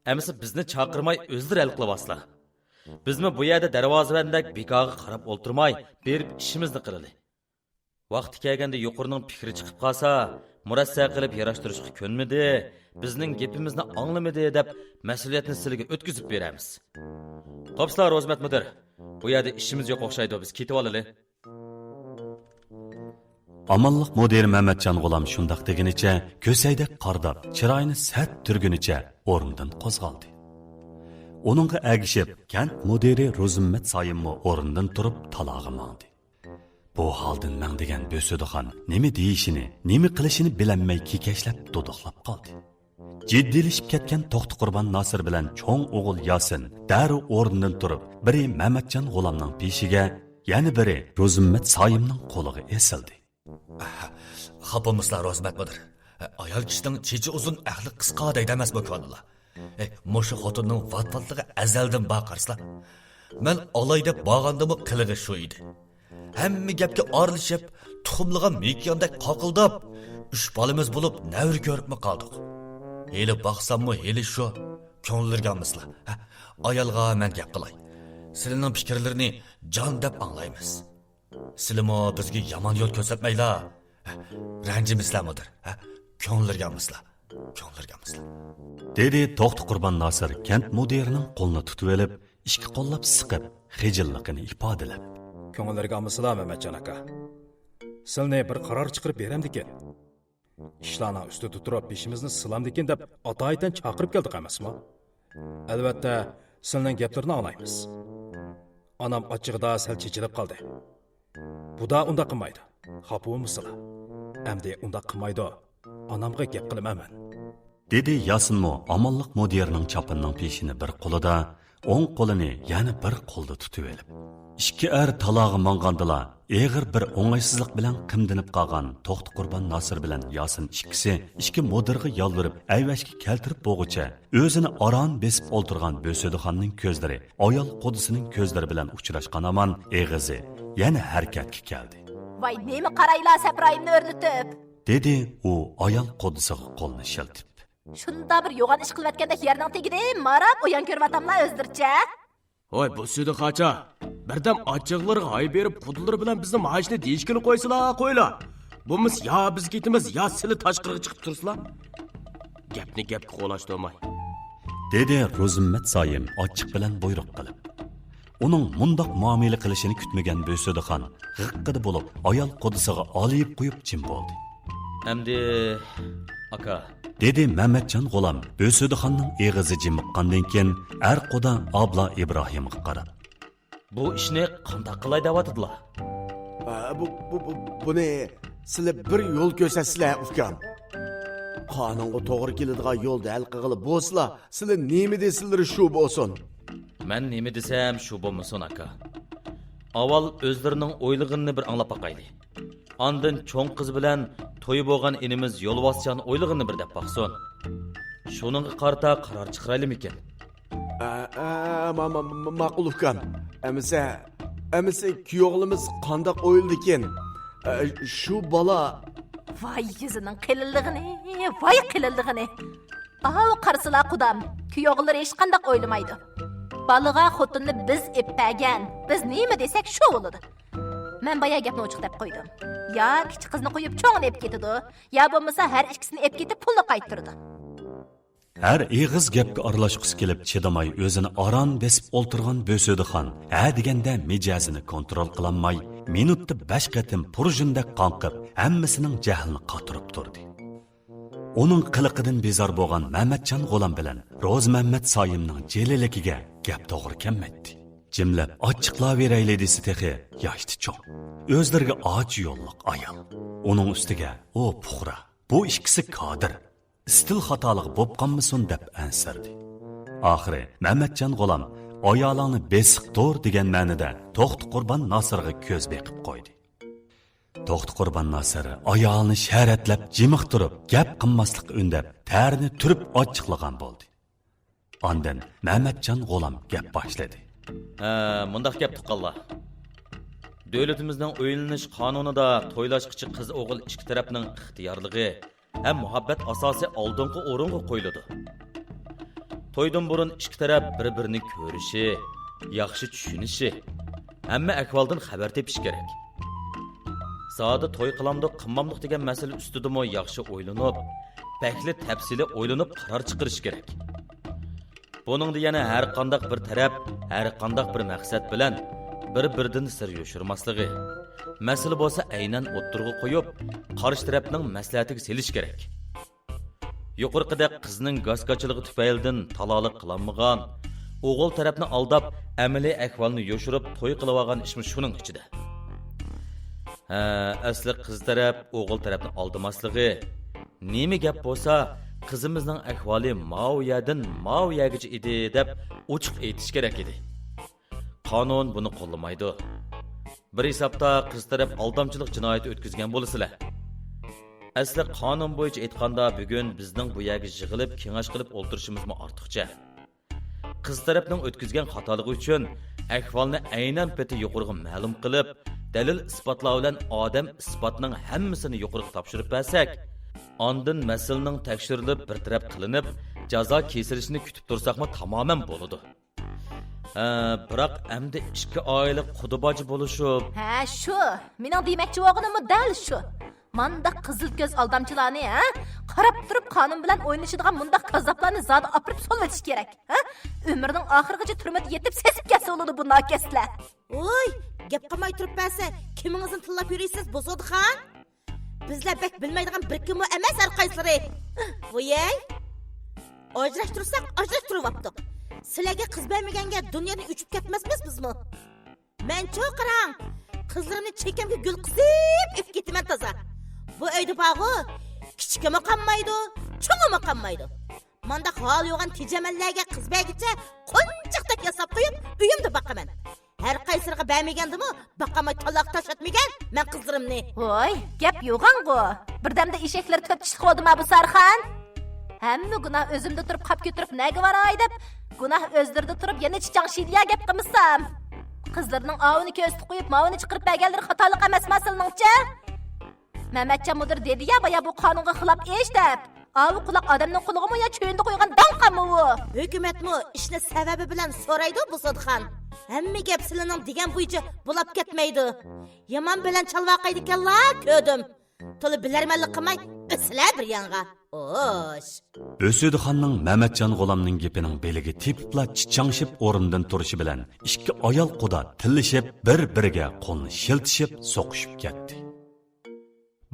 ئەمىسە بىزنى چاقىرماي ئۆزلىرى ھەل قىلىۋالسىلا. بىزمۇ بۇ يەردە دەرۋازىۋەندەك بىكارغا قاراپ ئولتۇرماي، بېرىپ ئىشىمىزنى قىلىلى. ۋاقتى كەلگەندە يۇقىرىنىڭ پىكرى چىقىپ قالسا، مۇرەسسە قىلىپ ياراشتۇرۇشقا كۆنمىدى، بىزنىڭ گېپىمىزنى ئاڭلىمىدى دەپ مەسئۇلىيەتنى سىلىگە ئۆتكۈزۈپ بېرەرمىز. قاپسىلا، روزىمەت مۇدىر، بۇ يەردە ئىشىمىز يوق ئوخشايدۇ، بىز كېتىۋالىلى. ئامانلىق مۇدىرى مەمەتجان غۇلام شۇنداق دېگىنىچە، كۆسەيدەك قارىداپ، چىرايىنى سەت تۈرگىنىچە ئورنىدىن قوزغالدى. ئۇنىڭغا ئەگىشىپ، كەنت مۇدىرى روزىممەت سايىممۇ ئورنىدىن تۇرۇپ تالاغا ماڭدى. بۇ ھالدىن مەڭدىگەن بۆسۈدىخان نېمە دېيىشىنى، نېمە قىلىشىنى بىلەلمەي كېكەچلەپ دۇدۇقلاپ قالدى. جىددىيلىشىپ كەتكەن توختى قۇربان ناسىر بىلەن چوڭ ئوغۇل ياسىن دەررۇ ئورنىدىن تۇرۇپ، بىرى مەمەتجان غۇلامنىڭ پېشىگە، يەنە بىرى روزىممەت سايىمنىڭ قولىغا ئېسىلدى. خاپا بولمىسىلا، روزىمەت مۇدىر. ئايال كىشىنىڭ چېچى ئۇزۇن، ئەقلى قىسقا دەيدۇ ئەمەسمۇ كونىلار؟ ئەي، مۇشۇ خوتۇننىڭ ۋات-ۋاتلىقى ئەزەلدىن بار قارىسىلا. مەن ئالاي دەپ بارغاندىمۇ قىلىقى شۇ ئىدى. ھەممە گەپكە ئارىلىشىپ، تۇخۇملىغان مېكىياندەك قاقىلداپ، ئۈچ بالىمىز بولۇپ نەۋرە كۆرۈپمۇ قالدۇق. ھېلى باقساممۇ ھېلى شۇ، كۆڭۈللىرىگە ئالمىسىلا. ھە، ئايالغا مەن گەپ قىلاي. سىلىنىڭ پىكىرلىرىنى جان دەپ ئاڭلايمىز. سىلىمۇ بىزگە يامان يول كۆرسەتمەيلا. ھە، رەنجىمىسىلە مۇدىر. ھە، كۆڭۈللىرىگە ئالمىسىلا. كۆڭۈللىرىگە ئالمىسىلا. دېدى توختى قۇربان ناسىر كەنت مۇدىرىنىڭ قولىنى تۇتۇۋېلىپ، ئىككى قوللاپ سىقىپ، خىجىللىقىنى ئىپادىلەپ. كۆڭۈللىرىگە ئالمىسىلا، مەمەتجان ئاكا. سىلنى بىر قارار چىقىرىپ بېرەمدىكىن. ئىشلارنىڭ ئۈستىدە تۇرۇپ بېشىمىزنى سىلامدىكىن دەپ ئاتايىتەن چاقىرىپ كەلدۇق ئەمەسمۇ؟ ئەلۋەتتە، سىلىنىڭ گەپلىرىنى ئاڭلايمىز. ئانام ئاچچىقىدا سەل چېچىلىپ قالدى. بۇدا ئۇنداق قىلمايدۇ. خاپا بولمىسىلا. ئەمدى ئۇنداق قىلمايدۇ. ئانامغا گەپ قىلىمەن مەن. دېدى ياسىنمۇ ئامانلىق مۇدىرىنىڭ چاپىنىنىڭ پېشىنى بىر قولىدا، ئوڭ قولىنى يەنە بىر قولدا تۇتۇۋېلىپ. ئىككى ئەر تالاغا ماڭغاندىلا، ئېغىر بىر ئوڭايسىزلىق بىلەن قىمدىنىپ قالغان توختى قۇربان ناسىر بىلەن ياسىن ئىككىسى ئىككى مۇدىرغا يالۋۇرۇپ ئەيۋەشكە كەلتۈرۈپ بولغۇچە، ئۆزىنى ئاران بېسىپ ئولتۇرغان بۆسۈدىخاننىڭ كۆزلىرى ئايال قۇدىسىنىڭ كۆزلىرى بىلەن ئۇچراشقان ھامان ئېغىزى يەنە ھەرىكەتكە كەلدى. ۋاي، نېمە قارايلا سەپرايىمنى ئۆرلىتىپ؟ دېدى ئۇ ئايال قۇدىسىغا قولىنى شىلتىپ. شۇنداق بىر يوغان ئىش قىلىۋەتكەندەك يەرنىڭ تېگىدە ماراپ ئويۇن كۆرۈۋاتاملا ئۆزلىرىچە. ھوي، بۆسۈدىخان ئاچا، بىردەم ئاچچىقلىرىغا ھاي بېرىپ، قۇدىلىرى بىلەن بىزنى مايىشنى دېيىشكىلى قويسىلا، قويلا. بولمىسا يا بىز كېتىمىز، يا سىلى تاشقىرىغا چىقىپ تۇرسىلا. گەپنى گەپكە قولاشتۇرماي. دېدى روزىممەت سايىم ئاچچىق بىلەن بۇيرۇق قىلىپ. ئۇنىڭ مۇنداق مۇئامىلە قىلىشىنى كۈتمىگەن بۆسۈدىخان غىققىدە بولۇپ، ئايال قۇدىسىغا ئالىيىپ قويۇپ جىم بولدى. ئەمدى، ئاكا. دېدى مەمەتجان غۇلام بۆسۈدىخاننىڭ ئېغىزى جىمىققاندىن كېيىن، ئەر قۇدا ئابلا ئىبراھىمغا قاراپ. بۇ ئىشنى قانداق قىلاي دەۋاتىدىلا؟ ئا، بۇ، بۇ، بۇ، بۇنى سىلى بىر يول كۆرسەتسىلە، ئۇكام. قانۇنغا توغرا كېلىدىغان يولدا ھەل قىلغىلى بولسىلا، سىلى نېمە دېسىلىرى شۇ بولسۇن. مەن نېمە دېسەم شۇ بولمىسۇن، ئاكا. ئاۋۋال ئۆزلىرىنىڭ ئويلىغىنىنى بىر ئاڭلاپ باقايلى. ئاندىن چوڭ قىز بىلەن تويى بولغان ئىنىمىز يولۋاسجان ئويلىغىنىنى بىر دەپ باقسۇن. شۇنىڭغا قارىتا قارار چىقىرايلىمىكىن؟ ئە، ئە، ما-، ما-، ما-، ماقۇل ئۇكام. ئەمىسە، ئەمىسە كۈيئوغلىمىز قانداق ئويلىدىكىن؟ ئە، شۇ بالا. ۋاي يۈزىنىڭ قېلىنلىقىنى، ۋاي قېلىنلىقىنى. ئاۋۇ قارىسىلا قۇدام، كۈيئوغۇللىرى ھېچقانداق ئويلىمايدۇ. بالىغا خوتۇننى بىز ئېلىپ بەرگەن، بىز نېمە دېسەك شۇ بولىدۇ. مەن بايا گەپنى ئوچۇق دەپ قويدۇم. يا كىچىك قىزنى قويۇپ چوڭىنى ئېلىپ كېتىدۇ، يا بولمىسا ھەر ئىككىسىنى ئېلىپ كېتىپ پۇلنى قايتۇرىدۇ. ھەر ئېغىز گەپكە ئارىلاشقۇسى كېلىپ چىدىماي ئۆزىنى ئاران بېسىپ ئولتۇرغان بۆسۈدىخان ھە دېگەندە مىجەزىنى كونترول قىلالماي، مىنۇتتا بەش قېتىم پۇرژۇندەك قاڭقىپ، ھەممىسىنىڭ جەھلىنى قاتۇرۇپ تۇردى. ئۇنىڭ قىلىقىدىن بىزار بولغان مەمەتجان غۇلام بىلەن روزىمەممەت سايىمنىڭ جېلىلىكىگە گەپ توغرا كەلمەيتتى. جىملەپ ئاچچىقلاۋېرەيلى دېسە تېخى ياشتا چوڭ، ئۆزلىرىگە ئاچا يوللۇق ئايال. ئۇنىڭ ئۈستىگە ئۇ پۇقرا، بۇ ئىككىسى كادىر. ئىستىل خاتالىقى بوپ قالمىسۇن دەپ ئەنسىرىدى. ئاخىرى مەمەتجان غۇلام ئايالىڭنى بېسىق تۇر دېگەن مەنىدە توختى قۇربان ناسىرغا كۆز بېقىپ قويدى. توختى قۇربان ناسىر ئايالىنى شەرەتلەپ جىمىق تۇرۇپ گەپ قىلماسلىققا ئۈندەپ، تەرىنى تۈرۈپ ئاچچىقلىغان بولدى. ئاندىن مەمەتجان غۇلام گەپ باشلىدى. ھە، مۇنداق گەپ تۇغقانلار. دۆلىتىمىزنىڭ ئۆيلىنىش قانۇنىدا تويلاشقۇچى قىز-ئوغۇل ئىككى تەرەپنىڭ ئىختىيارلىقى ھەم مۇھەببەت ئاساسى ئالدىنقى ئورۇنغا قويۇلىدۇ. تويدىن بۇرۇن ئىككى تەرەپ بىر-بىرىنى كۆرۈشى، ياخشى چۈشىنىشى، ھەممە ئەھۋالدىن خەۋەر تېپىشى كېرەك. زادى توي قىلامدۇق، قىلمامدۇق دېگەن مەسىلە ئۈستىدىمۇ ياخشى ئويلىنىپ، بەكلا تەپسىلىي ئويلىنىپ قارار چىقىرىشى كېرەك. بۇنىڭدا يەنە ھەر قانداق بىر تەرەپ، ھەر قانداق بىر مەقسەت بىلەن بىر-بىرىدىن سىر يوشۇرماسلىقى، مەسىلە بولسا ئەينەن ئوتتۇرىغا قويۇپ، قارشى تەرەپنىڭ مەسلىھەتىگە سېلىش كېرەك. يۇقىرىقىدەك قىزنىڭ گاس-گاچىلىقى تۈپەيلىدىن تالالىق قىلالمىغان، ئوغۇل تەرەپنى ئالداپ، ئەمەلىي ئەھۋالنى يوشۇرۇپ توي قىلىۋالغان ئىشمۇ شۇنىڭ ئىچىدە. ھە، ئەسلى قىز تەرەپ ئوغۇل تەرەپنى ئالدىماسلىقى، نېمە گەپ بولسا، قىزىمىزنىڭ ئەھۋالى ماۋۇ يەردىن ماۋۇ يەرگىچە ئىدى دەپ ئوچۇق ئېيتىش كېرەك ئىدى. قانۇن بۇنى قوللىمايدۇ. بىر ھېسابتا قىز تەرەپ ئالدامچىلىق جىنايىتى ئۆتكۈزگەن بولىسىلەر. ئەسلى قانۇن بويىچە ئېيتقاندا، بۈگۈن بىزنىڭ بۇ يەرگە يىغىلىپ كېڭەش قىلىپ ئولتۇرۇشىمىزمۇ ئارتۇقچە. قىز تەرەپنىڭ ئۆتكۈزگەن خاتالىقى ئۈچۈن ئەھۋالنى ئەينەن پېتى يۇقىرىغا مەلۇم قىلىپ، دەلىل ئىسپاتلار بىلەن ئادەم ئىسپاتنىڭ ھەممىسىنى يۇقىرىغا تاپشۇرۇپ بەرسەك، ئاندىن مەسىلىنىڭ تەكشۈرۈلۈپ بىر تەرەپ قىلىنىپ، جازا كېسىلىشىنى كۈتۈپ تۇرساقمۇ تامامەن بولىدۇ. ھە، بىراق ئەمدى ئىككى ئائىلە قۇدا باجا بولۇشۇپ. ھە، شۇ. مېنىڭ دېمەكچى بولغىنىممۇ دەل شۇ. مانداق قىزىل كۆز ئالدامچىلارنى، ھە؟ قاراپ تۇرۇپ قانۇن بىلەن ئوينىشىدىغان مۇنداق كاززاپلارنى زادى ئاپىرىپ سولىۋېتىش كېرەك، ھە؟ ئۆمرىنىڭ ئاخىرىغىچە تۈرمىدە يېتىپ سېسىپ كەتسە بولىدۇ بۇ ناكەسلەر. ۋوي، گەپ قىلماي تۇرۇپ بەرسە، كىمىڭىزنى تىللاپ يۈرىسىز، بۇزۇدىخان؟ بىزلەر بەك بىلمەيدىغان بىر كىممۇ ئەمەس ھەر قايسىلىرى. ۋويەي! ئاجراشتۇرساق ئاجراشتۇرۇۋاپتۇق. سىلەرگە قىز بەرمىگەنگە دۇنيادىن ئۆچۈپ كەتمەسمىز بىزمۇ. مەنچۇ قاراڭ، قىزلىرىمنى چېكەمگە گۈل قىسىپ ئۆپۈپ كېتىمەن تازا. بۇ ئۆيدە بارغۇ، كىچىكىمۇ قالمايدۇ، چوڭىمۇ قالمايدۇ. مانداق ھالى يوغان تېجەمەللەرگە قىز بەرگىچە قونچاقتەك ياساپ قويۇپ، ئۆيۈمدە باقىمەن. ھەر قايسىلىرىغا بەرمىگەندىمۇ، باقالماي تالاغا تاشلاتمىگەن مەن قىزلىرىمنى. ھوي، گەپ يوغانغۇ. بىردەمدە ئېشەكلىرى تۆت چىشلىق بولدىما بۇ سارخان؟ ھەممە گۇناھ ئۆزۈمدە تۇرۇپ، قاپ كۆتۈرۈپ نەگە باراي دەپ، گۇناھ ئۆزلىرىدە تۇرۇپ يەنە چىچاڭشىدىيە گەپ قىلمىسام. قىزلىرىنىڭ ئاۋۇنى كۆرسىتىپ قويۇپ، ماۋۇنى چىقىرىپ بەرگەنلىرى خاتالىق ئەمەسما سىلىنىڭچە؟ مەمەتجان مۇدىر دېدىيە بايا بۇ قانۇنغا خىلاپ ئىش دەپ. ئاۋۇ قۇلاق ئادەمنىڭ قۇلىقىمۇ يا چۆيۈندە قويغان داڭقاممۇ ئۇ؟ ھۆكۈمەتمۇ ئىشنى سەۋەبى بىلەن سورايدۇ بۇزۇدخان. ھەممە گەپ سىلىنىڭ دېگەن بويىچە بولاپ كەتمەيدۇ. يامان بىلەن چالۋاقايدىكەنلا كۆردۈم. تولا بىلەرمەنلىك قىلماي ئۆتسىلە بىر يانغا. ئوش. ئۆسۈدىخاننىڭ مەمەتجان غۇلامنىڭ گېپىنىڭ بېلىگە تېپىپلا چىچاڭشىپ ئورنىدىن تۇرۇشى بىلەن ئىككى ئايال قۇدا تىللىشىپ، بىر-بىرىگە قولنى شىلتىشىپ سوقۇشۇپ كەتتى.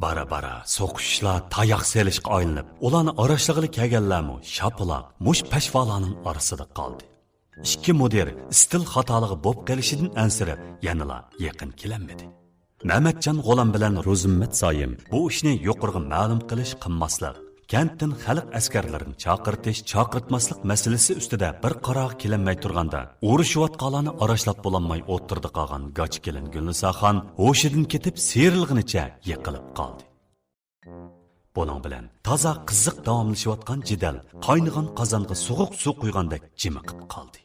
بارا-بارا سوقۇشۇشلار تاياق سېلىشقا ئايلىنىپ، ئۇلارنى ئاراشلىغىلى كەلگەنلەرمۇ شاپىلاق مۇش پەشۋالارنىڭ ئارىسىدا قالدى. ئىككى مۇدىر ئىستىل خاتالىقى بوپ قېلىشىدىن ئەنسىرەپ، يەنىلا يېقىن كېلەلمىدى. مەمەتجان غۇلام بىلەن روزىممەت زايىم بۇ ئىشنى يۇقىرىغا مەلۇم قىلىش، قىلماسلىق، كەنتتىن خەلق ئەسكەرلىرىنى چاقىرتىش، چاقىرتماسلىق مەسىلىسى ئۈستىدە بىر قارارغا كېلەلمەي تۇرغاندا، ئۇرۇشۇۋاتقانلارنى ئاراشلاپ بولالماي ئوتتۇرىدا قالغان گاچا كېلىن گۈلنىساخان ھوشىدىن كېتىپ، سىيرىلغىنىچە يىقىلىپ قالدى. بۇنىڭ بىلەن تازا قىزىق داۋاملىشىۋاتقان جېدەل قاينىغان قازانغا سوغۇق سۇ قۇيغاندەك جىمىقىپ قالدى.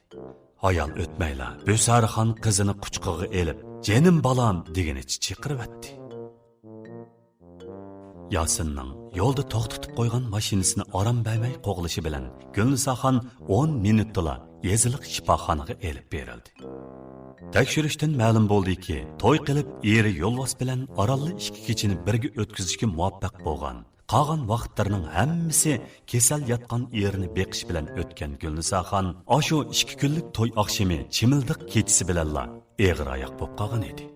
ھايال ئۆتمەيلا بۆسەرىخان قىزىنى قۇچىقىغا ئېلىپ، «جېنىم بالام» دېگىنىچە چىقىرىۋەتتى. ياسىننىڭ يولدا توختىتىپ قويغان ماشىنىسىنى ئارام بەرمەي قوغلىشى بىلەن گۈلنىساخان ئون مىنۇتتىلا يېزىلىق شىپاخانىغا ئېلىپ بېرىلدى. تەكشۈرۈشتىن مەلۇم بولدىكى، توي قىلىپ ئېرى يولۋاس بىلەن ئارانلا ئىككى كېچىنى بىرگە ئۆتكۈزۈشكە مۇۋەپپەق بولغان، قالغان ۋاقىتلىرىنىڭ ھەممىسى كېسەل ياتقان ئېرىنى بېقىش بىلەن ئۆتكەن گۈلنىساخان ئاشۇ ئىككى كۈنلۈك توي ئاخشىمى چىمىلدىق كېچىسى بىلەنلا ئېغىر ئاياق بولۇپ قالغان ئىدى.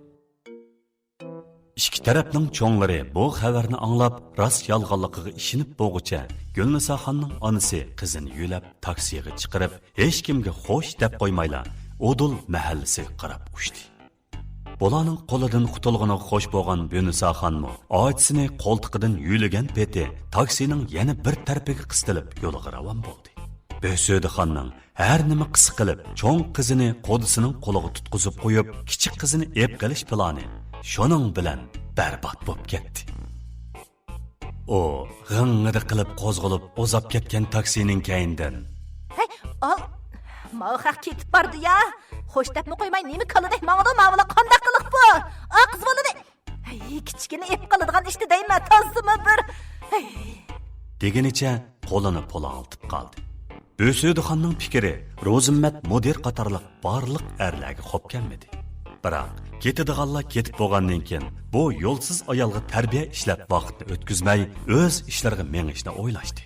ئىككى تەرەپنىڭ چوڭلىرى بۇ خەۋەرنى ئاڭلاپ، راست يالغانلىقىغا ئىشىنىپ بولغۇچە، گۈلنىساخاننىڭ ئانىسى قىزىنى يۆلەپ، تاكسىغا چىقىرىپ، ھېچكىمگە خوش دەپ قويمايلا، ئۇدۇل مەھەللىسىگە قاراپ ئۇچتى. بۇلارنىڭ قولىدىن قۇتۇلغىنىغا خوش بولغان گۈلنىساخانمۇ ئاچىسىنى قولتۇقىدىن يۆلىگەن پېتى تاكسىنىڭ يەنە بىر تەرىپىگە قىستىلىپ، يولىغا راۋان بولدى. بۆسۈدىخاننىڭ ھەر نېمە قىس قىلىپ، چوڭ قىزىنى قۇدىسىنىڭ قولىغا تۇتقۇزۇپ قويۇپ، كىچىك قىزىنى ئېپ قېلىش پىلانى شۇنىڭ بىلەن بەربات بوپ كەتتى. ئۇ غىڭغىدە قىلىپ قوزغىلىپ ئۇزاپ كەتكەن تاكسىنىڭ كەينىدىن، ھەي، ئال، ماۋۇ خەق كېتىپ بارىدۇ يا، خوش دەپمۇ قويماي، نېمە كالىدەك ماڭىدۇ ماۋۇلار؟ قانداق قىلىق بۇ؟ ئا، قىز بالىنى! ھەي، كىچىكىنى ئېپ قالىدىغان ئىشتا دەيمەن، تازىمۇ بىر. ھەي. دېگىنىچە قولىنى پۇلاڭلىتىپ قالدى. بۆسۈدىخاننىڭ پىكرى روزىممەت مۇدىر قاتارلىق بارلىق ئەرلەرگە خوپ كەلمىدى. بىراق، كېتىدىغانلار كېتىپ بولغاندىن كېيىن، بۇ يولسىز ئايالغا تەربىيە ئىشلەپ ۋاقىتنى ئۆتكۈزمەي، ئۆز ئىشلىرىغا مېڭىشنى ئويلاشتى.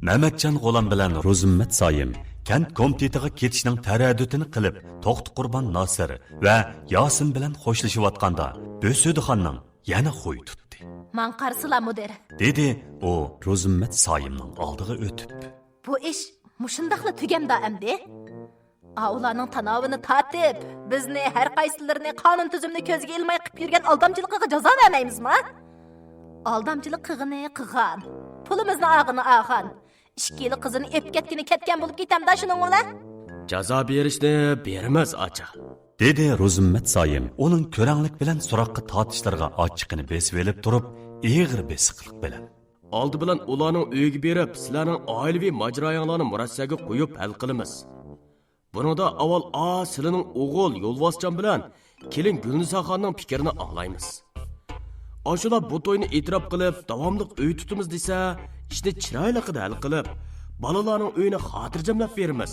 مەمەتجان غۇلام بىلەن روزىممەت سايىم كەنت كومىتېتىغا كېتىشنىڭ تەرەددۇتىنى قىلىپ، توختى قۇربان ناسىر ۋە ياسىن بىلەن خوشلىشىۋاتقاندا، بۆسۈدىخاننىڭ يەنە خۇي تۇتتى. ماڭا قارىسىلا، مۇدىر، دېدى ئۇ روزىممەت سايىمنىڭ ئالدىغا ئۆتۈپ. بۇ ئىش مۇشۇنداقلا تۈگەمدا ئەمدى؟ ئاۋۇلارنىڭ تاناۋىنى تارتىپ، بىزنى، ھەر قايسىلىرىنى قانۇن تۈزۈمنى كۆزگە ئىلماي قىلىپ يۈرگەن ئالدامچىلىقىغا جازا بەرمەيمىزما؟ ئالدامچىلىق قىلغىنى قىلغان، پۇلىمىزنى ئالغىنى ئالغان، ئىككىلا قىزىنى ئېپ كەتكىنى كەتكەن بولۇپ كېتەمدا شۇنىڭ بىلەن. جازا بېرىشنى بېرىمىز، ئاچا، دېدى روزىممەت سايىم ئۇنىڭ كۆرەڭلىك بىلەن سوراققا تارتىشلىرىغا ئاچچىقىنى بېسىۋېلىپ تۇرۇپ، ئېغىر بېسىقلىق بىلەن. ئالدى بىلەن ئۇلارنىڭ ئۆيىگە بېرىپ، سىلەرنىڭ ئائىلىۋى ماجىرايىڭلارنى مۇرەسسەگە قويۇپ ھەل قىلىمىز. بۇنىڭدا ئاۋۋال ئا سىلىنىڭ ئوغۇل يولۋاسجان بىلەن كېلىن گۈلنىساخاننىڭ پىكرىنى ئاڭلايمىز. ئاشۇلار بۇ توينى ئېتىراپ قىلىپ، داۋاملىق ئۆي تۇتىمىز دېسە، ئىشنى چىرايلىقىدا ھەل قىلىپ، بالىلارنىڭ ئۆيىنى خاتىرجەملەپ بېرىمىز.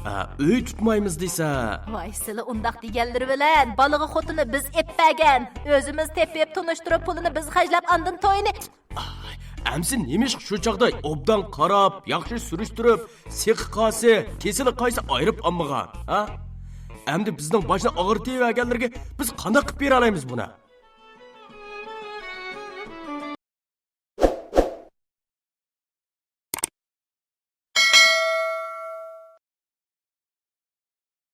ئا، ئۆي تۇتمايمىز دېسە. ۋاي، سىلى ئۇنداق دېگەنلىرى بىلەن، بالىغا خوتۇننى بىز ئېپ بەرگەن، ئۆزىمىز تېپىپ، تونۇشتۇرۇپ، پۇلىنى بىز خەجلەپ، ئاندىن توينى. ئاي، ئەمسە نېمىشقا شۇ چاغدا ئوبدان قاراپ، ياخشى سۈرۈشتۈرۈپ، سېقى قايسى، كېسىلى قايسى ئايرىپ ئالمىغان، ھە؟ ئەمدى بىزنىڭ باشنى ئاغرىتىۋەرگەنلىرىگە بىز قانداق قىلىپ بېرەلەيمىز بۇنى؟